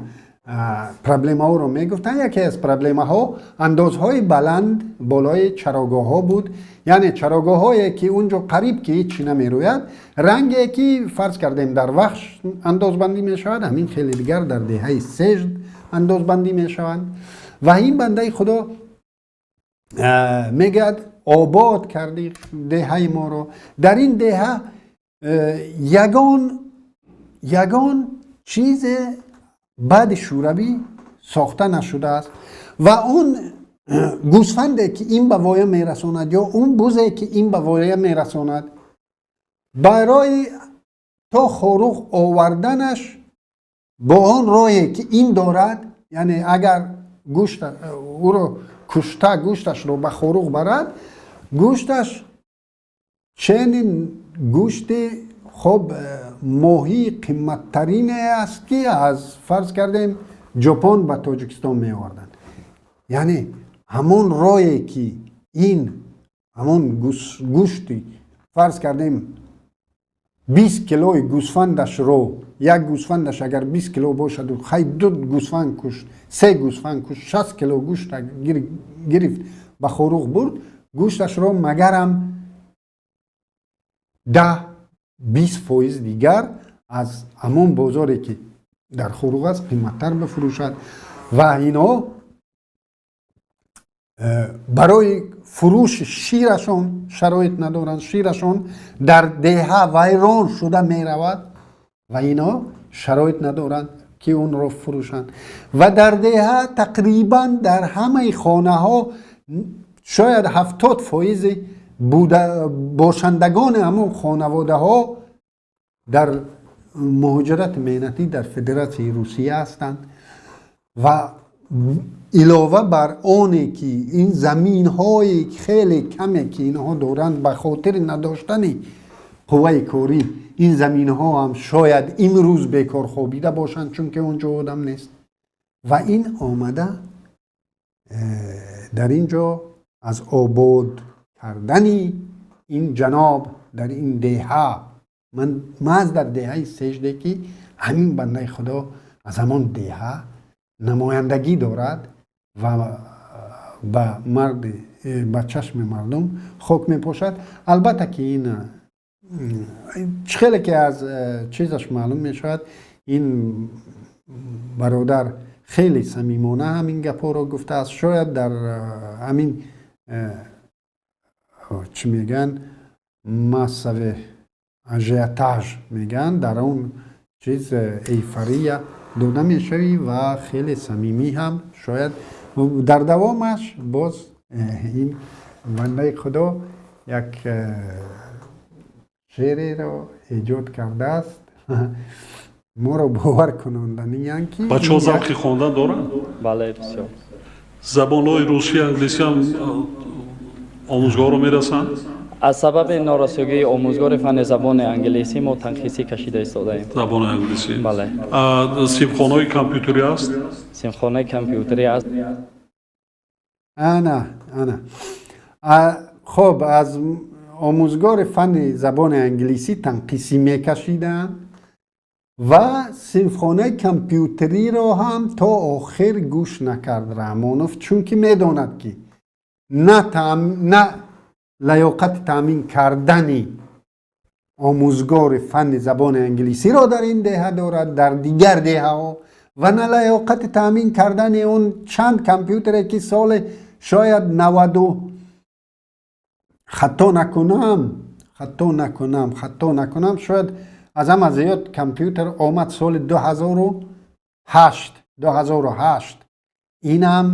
проблемаҳоро мегуфтанд, яке аз проблемаҳо андозҳои баланд болои чарогоҳҳо буд. Яъне чарогоҳҳое ки он ҷо қариб ки ҳеҷ намерӯяд, ранге ки фарз кардем дар Вахш андозбандӣ мешавад, ҳамин хеле дигар дар деҳаи Сежд андозбандӣ мешаванд. Ва ин бандаи худо мегӯяд: обод кардӣ деҳаи моро, дар ин деҳа ягон чизе баъди шӯравӣ сохта нашудааст. Ва он гӯсфанде ки ин ба воя мерасонад ё он бузе ки ин ба воя мерасонад, барои то Хоруғ оварданаш бо он роҳе ки ин дорад, яъне агар гӯшт ӯро кушта, гӯшташро ба Хоруғ барад, гӯшташ ченин гӯшти хоб моҳии қимматтарине аст, ки аз фарз кардем Ҷопон ба Тоҷикистон меоварданд. Яъне ҳамон роҳе ки ин ҳамон гӯшти фарз кардем 20 килои гӯсфандашро, як гӯсфандаш агар 20 кило бошаду хай ду гӯсфанд кушт, се гӯсфанд кушт, 60 кило гӯшт гирифт, ба Хоруғ бурд, гӯшташро магарам 10-20% дигар аз ҳамон бозоре ки дар Хоруғ аст қиматтар бифурӯшад. Ва инҳо барои фурӯши ширашон шароит надоранд, ширашон дар деҳа вайрон шуда меравад ва инҳо шароит надоранд ки онро фурӯшанд. Ва дар деҳа тақрибан дар ҳамаи хонаҳо шояд 70 фоизи бошандагони ҳамон хонаводаҳо дар муҳоҷирати меҳнатӣ дар Федератсияи Русия ҳастанд. Ва илова бар оне ки ин заминҳои хеле каме ки инҳо доранд, ба хотири надоштани қувваи корӣ ин заминҳо ҳам шояд имрӯз бекор хобида бошанд, чунки он ҷо одам нест. Ва ин омада дар ин ҷо аз обод кардани ин ҷаноб дар ин деҳа, ман маҳз дар деҳаи Сежде ки ҳамин бандаи худо аз ҳамон деҳа намояндагӣ дорад ва ба марди ба чашми мардум хок мепошад. Албатта ки ин чӣ хеле ки аз чизаш маълум мешавад, ин бародар хеле самимона ҳамин гапҳоро гуфтааст. Шояд дар ҳамин чӣ мегӯянд, массовый ажиотаж мегӯянд, дар он чиз эйфория дода мешавӣ ва хеле самимӣ ҳам шояд. Дар давомаш боз ин бандаи худо як шеъреро эҷод кардааст, моро бовар кунонданиянд ки Бачаҳо завқи хондан доранд? Бале, бисёр. Забонҳои русӣ, англисӣ ҳам омӯзгорро мерасанд? Аз сабаби норасогии омӯзгори фанни забони англисӣ мо танқисӣ кашида истодаем. Забони англисӣ? Бале. Синфхонаҳои компютерӣ аст? Синфхонаи компютерӣ аст. Ана ана, хоб, аз омӯзгори фанни забони англисӣ танқисӣ мекашиданд ва синфхонаи компютериро ҳам то охир гӯш накард Раҳмонов, чунки медонад ки на лаёқати таъмин кардани омӯзгори фанни забони англисиро дар ин деҳа дорад, дар дигар деҳаҳо, ва на лаёқати таъмин кардани он чанд компютере ки соли шояд наваду, хато накунам, шояд аз ҳама зиёд компютер омад соли 2008, 2008. Инам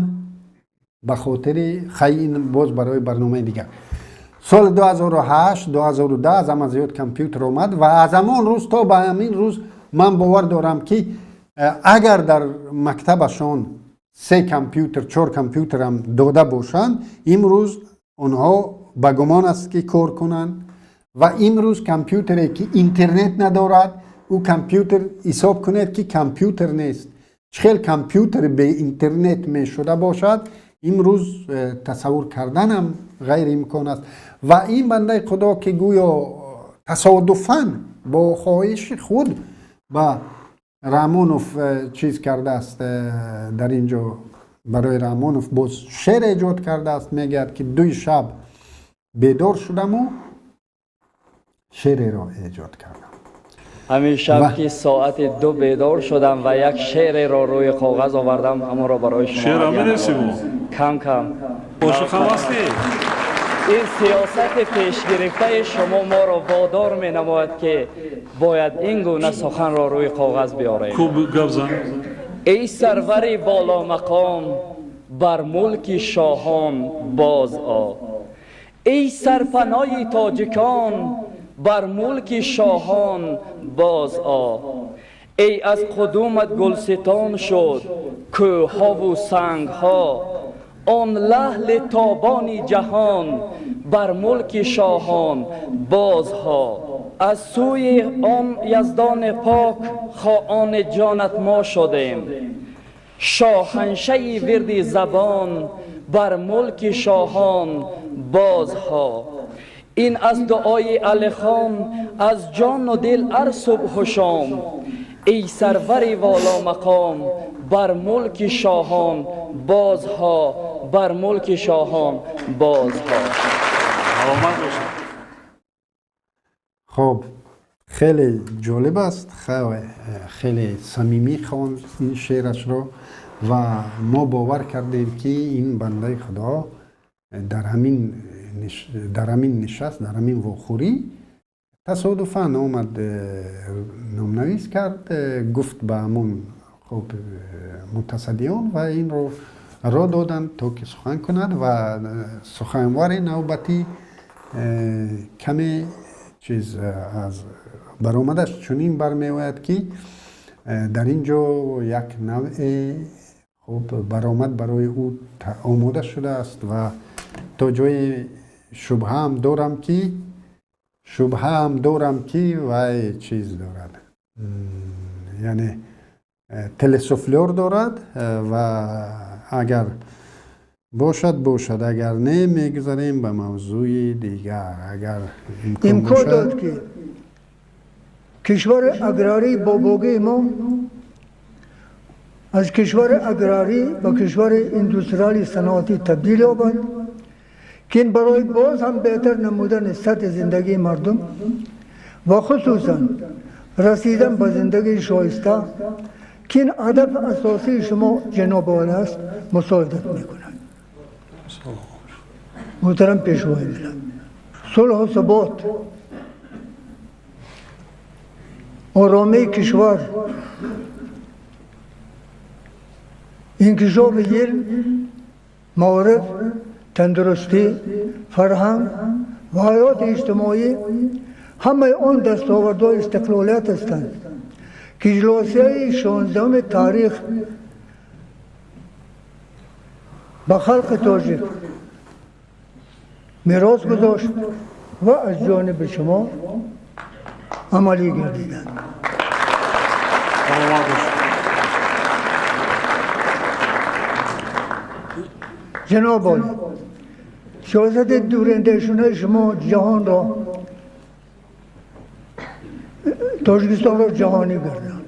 ба хотири хай, ин боз барои барномаи дигар. Соли 2008, 2010 аз ҳама зиёд компютер омад ва аз ҳамон рӯз то ба ҳамин рӯз ман бовар дорам, ки агар дар мактабашон 3 компютер 4 компютер ҳам дода бошанд, имрӯз онҳо ба гумон аст ки кор кунанд ва имрӯз компютере ки интернет надорад, ӯ компютер ҳисоб кунед ки компютер нест. Чӣ хел компютер бе интернет мешуда бошад, имрӯз тасаввур карданам ғайриимкон аст. Ва ин бандаи худо ки гӯё тасодуфан бо хоҳиши худ ба Раҳмонов чиз кардааст, дар ин ҷо барои Раҳмонов боз шеър эҷод кардааст, мегӯяд ки 2 шаб бедор шудаму шеъреро эҷод кардам. Ҳамин шаб ки соати 2 бедор шудам ва як шеъреро рӯи коғаз овардам, ҳамонро барои шумо шеър менависем. Кам кам. Ошиқам ҳастӣ? Ин сиёсати пешгирифтаи шумо моро водор менамояд ки бояд ин гуна суханро рӯи коғаз биёрем. Хуб гап зан. Эй сарвари боломақом, бар мулки шоҳон боз о. Эй сарпанои тоҷикон, бар мулки шоҳон боз о. Эй аз қудумат гулситон шуд кӯҳҳову сангҳо, он лаҳли тобони ҷаҳон бар мулки шоҳон бозҳо. Аз сӯи он яздони пок хоҳони ҷонат мо шудем, шоҳаншаи вирди забон бар мулки шоҳон бозҳо. Ин аз дуои Алихон аз ҷону дил ҳар субҳу шом, эй сарвари воломақом бар мулки шоҳон бозҳо, бар мулки шоҳон бозҳо. Хоб, хеле ҷолиб аст, хеле самимӣ хонд ин шеърашро ва мо бовар кардем ки ин бандаи худо дар ҳамин нишаст, дар ҳамин вохӯрӣ тасодуфан омад, номнавис кард, гуфт ба ҳамон хоб мутасаддиён ва инро ро доданд то ки сухан кунад ва суханвари навбатӣ каме чиз аз баромадаш чунин бармеояд ки дар ин ҷо як навъе хуб баромад барои ӯ омода шудааст ва то ҷои шубҳаам дорам ки вай чиз дорад, яъне телесуфлёр дорад ва агар бошад бошад, агар не мегузарем ба мавзӯи дигар. Агар имкон дод ки кишвари аграрии бобогии мо аз кишвари аграрӣ ба кишвари индустриали саноатӣ табдил ёбад, ки ин барои боз ҳам беҳтар намудани сатҳи зиндагии мардум ва хусусан расидан ба зиндагии шоиста, ки ин ҳадафи асосии шумо ҷаноби олӣ аст, мусоидат мекунад. Муҳтарам пешвои миллат, сулҳу субот, оромии кишвар, инкишофи илм, маориф, тандурустӣ, фарҳанг ва ҳаёти иҷтимоӣ ҳамаи он дастовардҳои истиқлолият ҳастанд ки иҷлосияи 16-уми таърих ба халқи тоҷик мерос гузошт ва аз ҷониби шумо амалӣ гардиданд. Ҷаноб олӣ, сиёсати дурандешонаи шумо ҷаҳонро, Тоҷикистонро ҷаҳонӣ гардонд.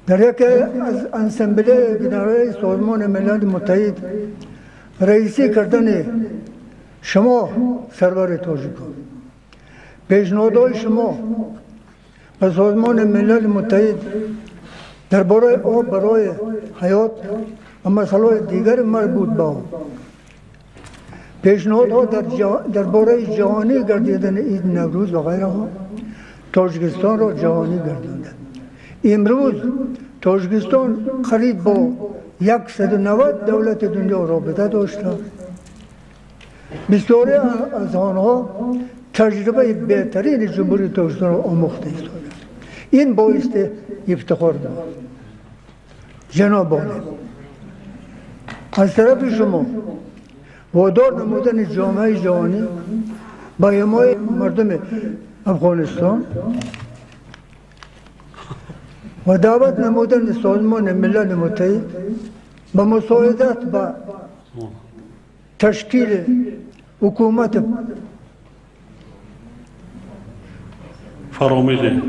Дар яке аз ассамблеяи генералии Созмони Милали Муттаҳид раисӣ кардани шумо сарвари тоҷикон, пешниҳодҳои шумо ба Созмони Милали Муттаҳид дар бораи об барои ҳаёт ва масъалаҳои дигари марбут ба об, пешниҳодҳо дар бораи ҷаҳонӣ гардидани иди Наврӯз ва ғайраҳо Тоҷикистонро ҷаҳонӣ гардонданд. Имрӯз Тоҷикистон қариб бо 190 давлати дунё робита дошта, бисёре аз онҳо таҷрибаи беҳтарини Ҷумҳурии Тоҷикистонро омӯхта истодаанд. Ин боиси ифтихор дорад. جناب عالی، از طرف شما وادار نمودن جامعه جهانی با حمایت مردم افغانستان و دعوت نمودن سازمان ملل متحد به مساعدت به تشکیل حکومت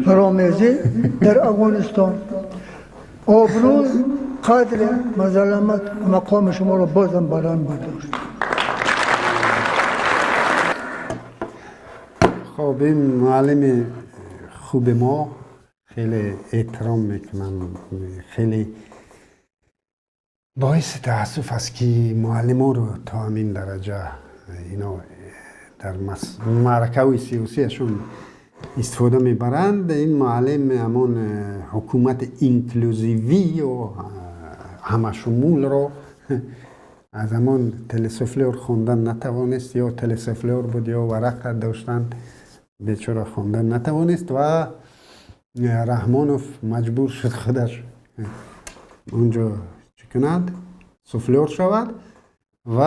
فرامیزی در افغانستان آبرو، قدر، مظلمت و مقام شما را بازم بلند برداشت. خب این معلم خوب ما خیلی احترام میکنم. خیلی باعث تاسف است که معلم رو تا همین درجه اینا در معرکه سیاسیشون استفاده میبرند. این معلم همان حکومت اینکلوزیوی و همه شمول را از همان تلسفلور خوندن نتوانست، یا تلسفلور بود یا ورقه داشتند، بیچاره خوندن نتوانست و رحمانوف مجبور شد خودش اونجا چه کند، سفلور شود. و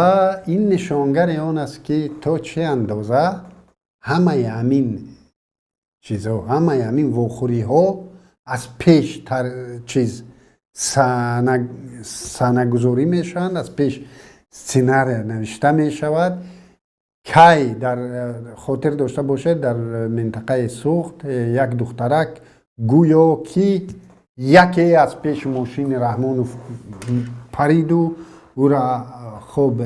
این نشانگر آن است که تا چه اندازه همه همین چیزها، همه همین واخوری ها از پیش چیز صحنه‌گذاری میشوند، از پیش سناریو نوشته میشود. کی در خاطر داشته باشد در منطقه سوخت یک دخترک گویا که یکی از پیش ماشین رحمانوف پرید و او را خوب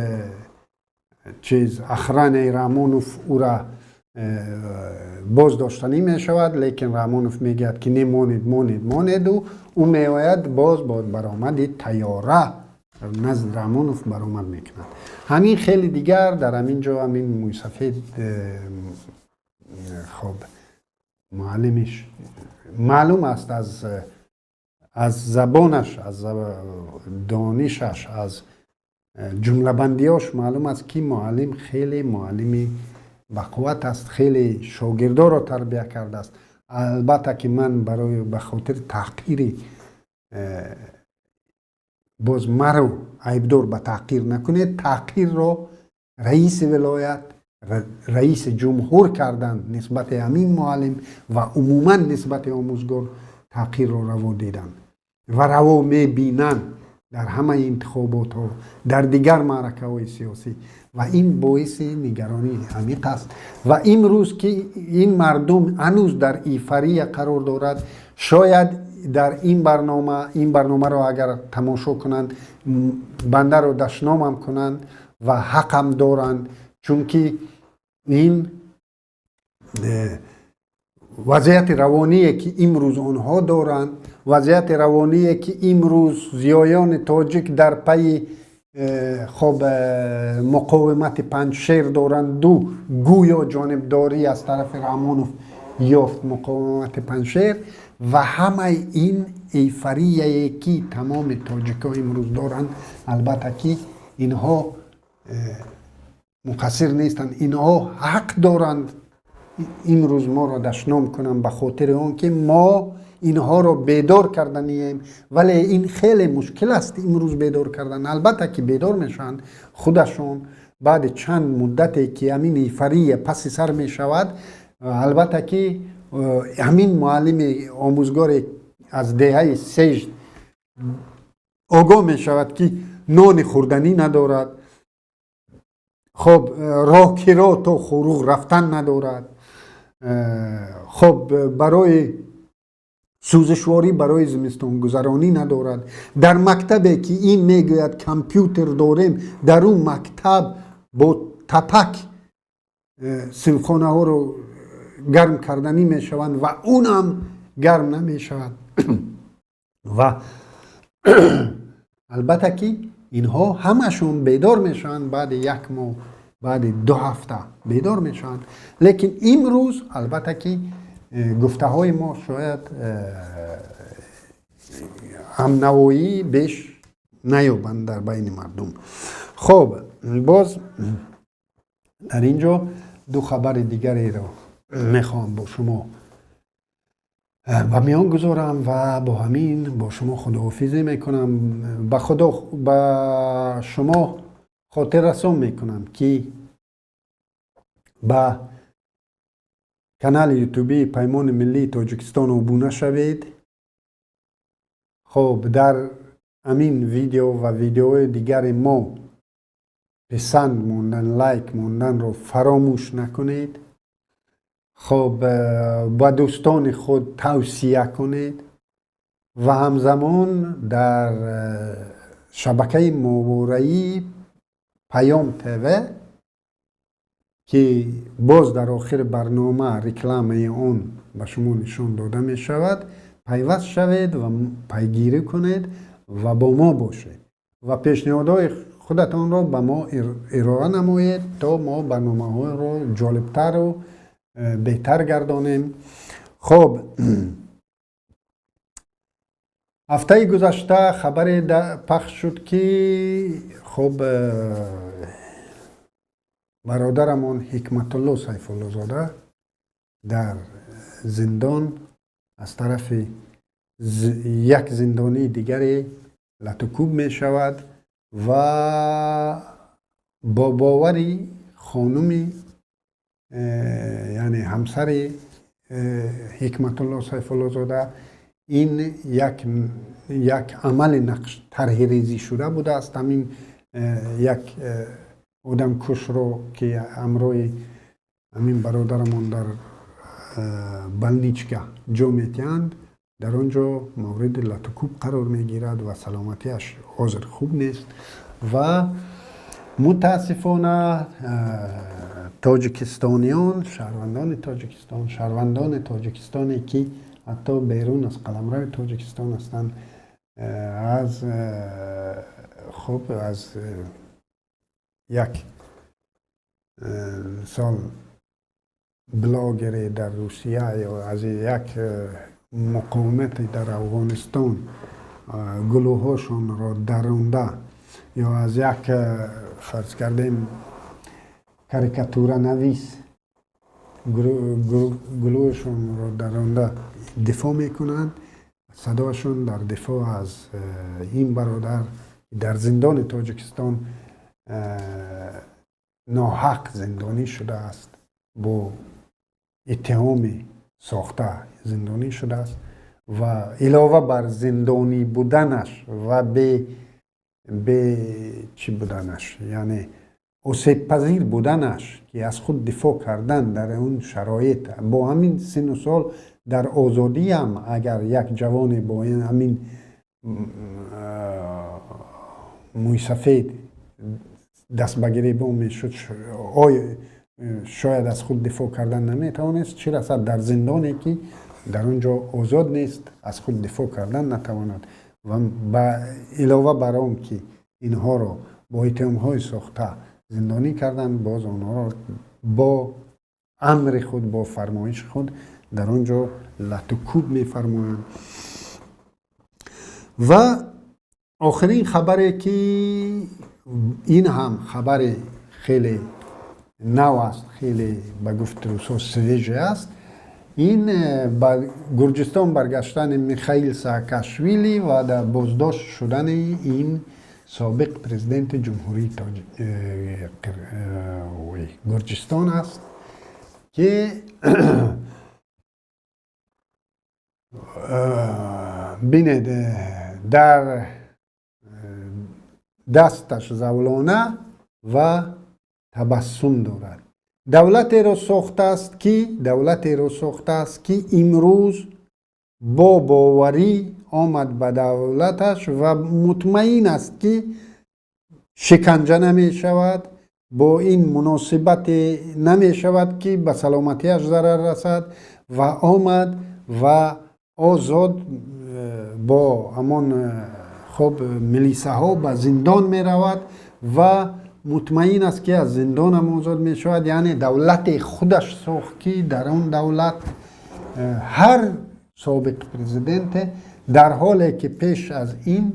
چیز اخران رحمانوف او را باز داشتنی می شود، لیکن رحمانوف میگوید که نه، مانید مانید مانید و او میآید باز با برآمد تیاره نزد رحمانوف برآمد میکند. همین خیلی دیگر در همین جا همین موی سفید خب معلمش معلوم است از زبانش، از دانشش، از جمله بندیاش معلوم است که معلم خیلی معلمی با قوت است، خیلی شاگردا را تربیه کرده است. البته که من برای به خاطر تحقیر باز مرو عیبدار به تحقیر نکنید، تحقیر را رئیس ولایت، رئیس جمهور کردند نسبت همین معلم و عموما نسبت آموزگار تحقیر را روا دیدند و روا میبینند در همه انتخابات ها، در دیگر معرکه های سیاسی، و این باعث نگرانی عمیق است. و امروز که این مردم هنوز در ایفریه قرار دارد، شاید در این برنامه را اگر تماشا کنند بنده را دشنام هم کنند و حق هم دارند، چون که این وضعیت روانی که امروز آنها دارند، وضعیت روانی که امروز زیایان تاجیک در پی خب مقاومت پنجشیر دارند، دو گویا جانبداری از طرف رحمانوف یافت مقاومت پنجشیر و همه این ایفریه که تمام تاجیک‌ها امروز دارند، البته که اینها مقصر نیستند، اینها حق دارند امروز ما را دشنام کنند به خاطر آنکه ما اینها را بیدار کردنیم، ولی این خیلی مشکل است امروز بیدار کردن. البته که بیدار میشن خودشون بعد چند مدتی که همین ایفریه پس سر میشود. البته که همین معلم آموزگار از دهه سجد آگاه می شود که نان خوردنی ندارد، خب راه کرا تا خروغ رفتن ندارد، خب برای سوزشواری برای زمستان گذرانی ندارد. در مکتبی که این میگوید کامپیوتر داریم، در اون مکتب با تپک صنفخانه ها رو گرم کردنی میشوند و اونم گرم نمیشود. و البته که اینها همشون بیدار میشوند بعد یک ماه، بعد 2 هفته بیدار میشوند. لیکن امروز البته که گفته های ما شاید همنوایی بیش نیابند در بین مردم. خب باز در اینجا 2 خبر دیگری را میخوام با شما Ба миён гузорам ва бо ҳамин бо шумо худоҳофизӣ мекунам. Ба худо ба шумо хотиррасон мекунам, ки ба канали ютубии Паймони миллии Тоҷикистон обуна шавед. Хуб, дар ҳамин видео ва видеоҳои дигари мо писанд мондан, лайк монданро фаромӯш накунед. Хуб, ба дӯстони худ тавсия кунед ва ҳамзамон дар шабакаи моҳвораии Паём ТВ, ки боз дар охири барнома рекламаи он ба шумо нишон дода мешавад, пайваст шавед ва пайгирӣ кунед ва бо мо бошед ва пешниҳодҳои худатонро ба мо ироа намоед, то мо барномаҳоро ҷолибтару беҳтар гардонем. Хуб, ҳафтаи гузашта хабаре пахш шуд, ки хуб, бародарамон Ҳикматулло Сайфуллозода дар зиндон аз тарафи як зиндонии дигаре латукӯб мешавад ва бо бовари хонуми, яъне ҳамсари Ҳикматулло Сайфуллозода, ин як амали нақш тарҳрезӣ шуда будааст. Ҳамин як одамкушро, ки ҳамроҳи ҳамин бародарамон дар больничка ҷо метиҳанд, дар он ҷо мавриди латукӯб қарор мегирад ва саломатиаш ҳозир хуб нест. Ва мутаассифона тоҷикистониён, шаҳрвандони Тоҷикистон, шаҳрвандони Тоҷикистоне, ки ҳатто берун аз қаламрави Тоҷикистон ҳастанд, аз хуб, аз як мисол блогере дар Русия ё аз як муқовимате дар Афғонистон гулӯҳошонро даронда ё аз як, фарз кардем, карикатуранавис гулӯҳашонро даронда дифоъ мекунанд, садояшон дар дифоъ аз ин бародар дар зиндони Тоҷикистон ноҳақ зиндонӣ шудааст, бо иттиҳоми сохта зиндонӣ шудааст ва илова бар зиндонӣ буданаш ва бе чӣ буданаш, яъне осебпазир буданаш, ки аз худ дифоъ кардан дар он шароит бо ҳамин синну сол дар озодиам, агар як ҷавоне бо ҳамин мӯйсафед даст ба гиребон мешуд, шояд аз худ дифоъ кардан наметавонист, чӣ расад дар зиндоне, ки дар он ҷо озод нест, аз худ дифоъ кардан натавонад. Ва илова бар он ки инҳоро бо иттиҳомҳои сохта зиндонӣ карданд, боз онҳоро бо амри худ, бо фармоиши худ дар он ҷо латукӯб мефармоянд. Ва охирин хабаре, ки ин ҳам хабари хеле нав аст, хеле, ба гуфти русҳо, свежий аст, ин ба Гурҷистон баргаштани Михаил Саакашвили ва дар боздошт шудани ин собиқ президенти Ҷумҳурии Гурҷистон аст, ки бинед, дар дасташ завлона ва табассум дорад. Давлатеро сохтааст, ки имрӯз бо боварӣ омад ба давлаташ ва мутмаин аст, ки шиканҷа намешавад, бо ин муносибате намешавад, ки ба саломатиаш зарар расад, ва омад ва озод бо ҳамон хуб милисаҳо ба зиндон меравад ва мутмаин аст, ки аз зиндонам озод мешавад. Яъне давлате худаш сохт, ки дар он давлат ҳар собиқ президенте, дар ҳоле ки пеш аз ин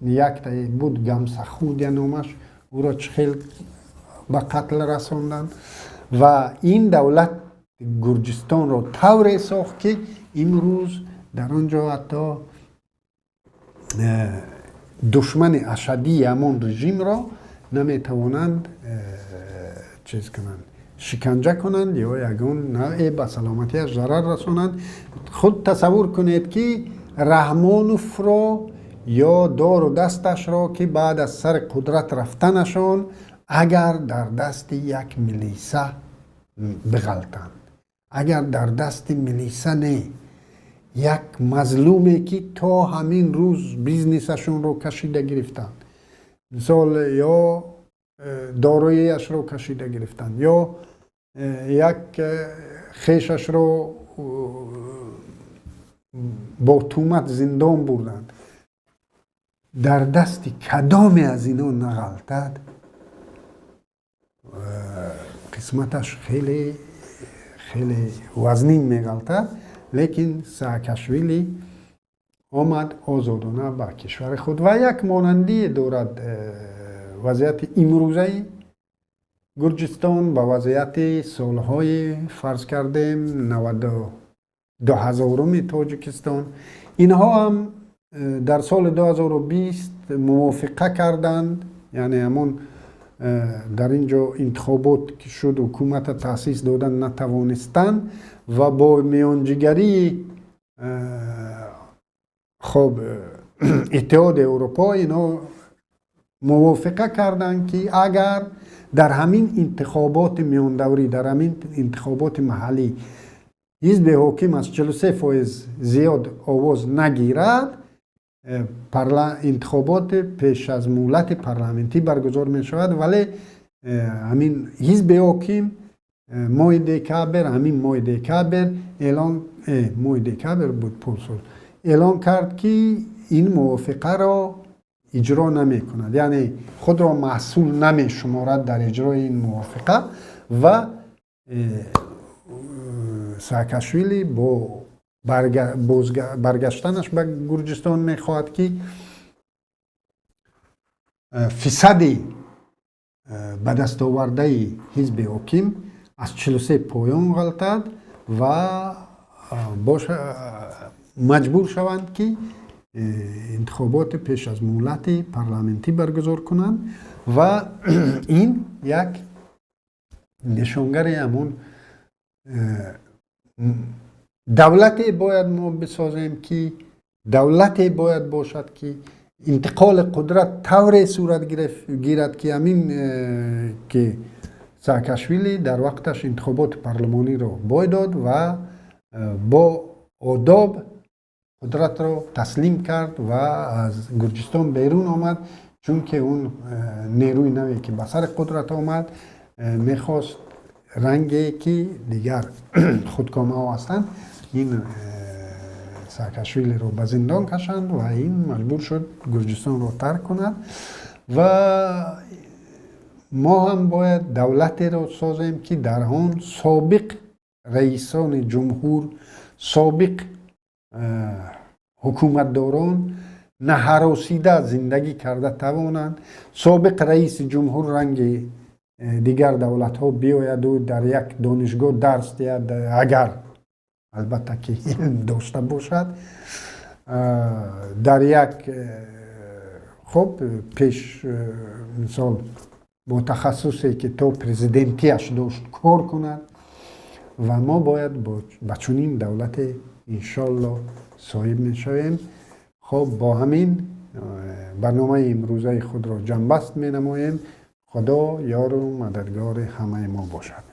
яктае буд, Гамсахурдия номаш, ӯро чӣ хел ба қатл расонданд ва ин давлат Гурҷистонро тавре сохт, ки имрӯз дар он ҷо ҳатто душмани ашаддии ҳамон режимро наметавонанд чиз кунанд, шиканҷа кунанд ё ягон навъе ба саломатиаш зарар расонанд. Худ тасаввур кунед, ки Раҳмоновро ё дору дасташро, ки баъд аз сари қудрат рафтанашон агар дар дасти як милиса биғалтанд, агар дар дасти милиса не, як мазлуме, ки то ҳамин рӯз бизнесашонро кашида гирифтанд, мисол, ё дороиашро кашида гирифтанд, ё як хешашро бо тӯҳмат зиндон бурданд, дар дасти кадоме аз ино нағалтад, қисматаш хеле хеле вазнин меғалтад. Лекин Саакашвили омад озодона ба кишвари худ ва як монандие дорад вазъияти имрӯзаи Гурҷистон ба вазъияти солҳои, фарз кардем, 92-уми Тоҷикистон. Инҳо ҳам дар соли 2020 мувофиқа карданд, яъне ҳамон дар ин ҷо интихобот ки шуд, ҳукумата таъсис додан натавонистанд ва бо миёнҷигарии хоб Иттиҳоди Аврупо инҳо мувофиқа карданд, ки агар дар ҳамин интихоботи миёндаврӣ, дар ҳамин интихоботи маҳаллӣ ҳизби ҳоким аз 43% зиёд овоз нагирад, интихоботи пеш аз муҳлати парламентӣ баргузор мешавад. Вале ҳамин ҳизби ҳоким моҳи декабр, ҳамин моҳи декабр эълон, моҳи декабр буд, порсол, эълон кард, ки ин мувофиқаро иҷро намекунад, яъне худро масъул намешуморад дар иҷрои ин мувофиқа. Ва Саакашвили бо баргаштанаш ба Гурҷистон мехоҳад, ки фисади ба дастовардаи ҳизби ҳоким аз 43 поён ғалтад ва маҷбур шаванд, ки интихоботи пеш аз муҳлати парламентӣ баргузор кунанд. Ва ин як нишонгари ҳамон давлате бояд мо бисозем, ки давлате бояд бошад, ки интиқоли қудрат тавре сурат гирад, ки ҳамин ки Саакашвили дар вақташ интихоботи парлумониро бой дод ва бо одоб қудратро таслим кард ва аз Гурҷистон берун омад, чунки он нерӯи наве, ки ба сари қудрат омад, мехост ранге, ки дигар худкомаҳо ҳастанд, ин Саакашвилиро ба зиндон кашанд ва ин маҷбур шуд Гурҷистонро тарк кунад. Ва мо ҳам бояд давлатеро созем, ки дар он собиқ раисони ҷумҳур, собиқ ҳукуматдорон наҳаросида зиндагӣ карда тавонанд, собиқ раиси ҷумҳур ранги дигар давлатҳо биояду дар як донишгоҳ дарс диҳад, агар албатта ки илм дошта бошад, дар як хоб пеш, мисол, бо тахассусе, ки то президентиаш дошт, кор кунад. Ва мо бояд ба чунин давлате иншолло соҳиб мешавем. Хоб, бо ҳамин барномаи имрӯзаи худро ҷамъбаст менамоем. Худо ёру мададгори ҳамаи мо бошад.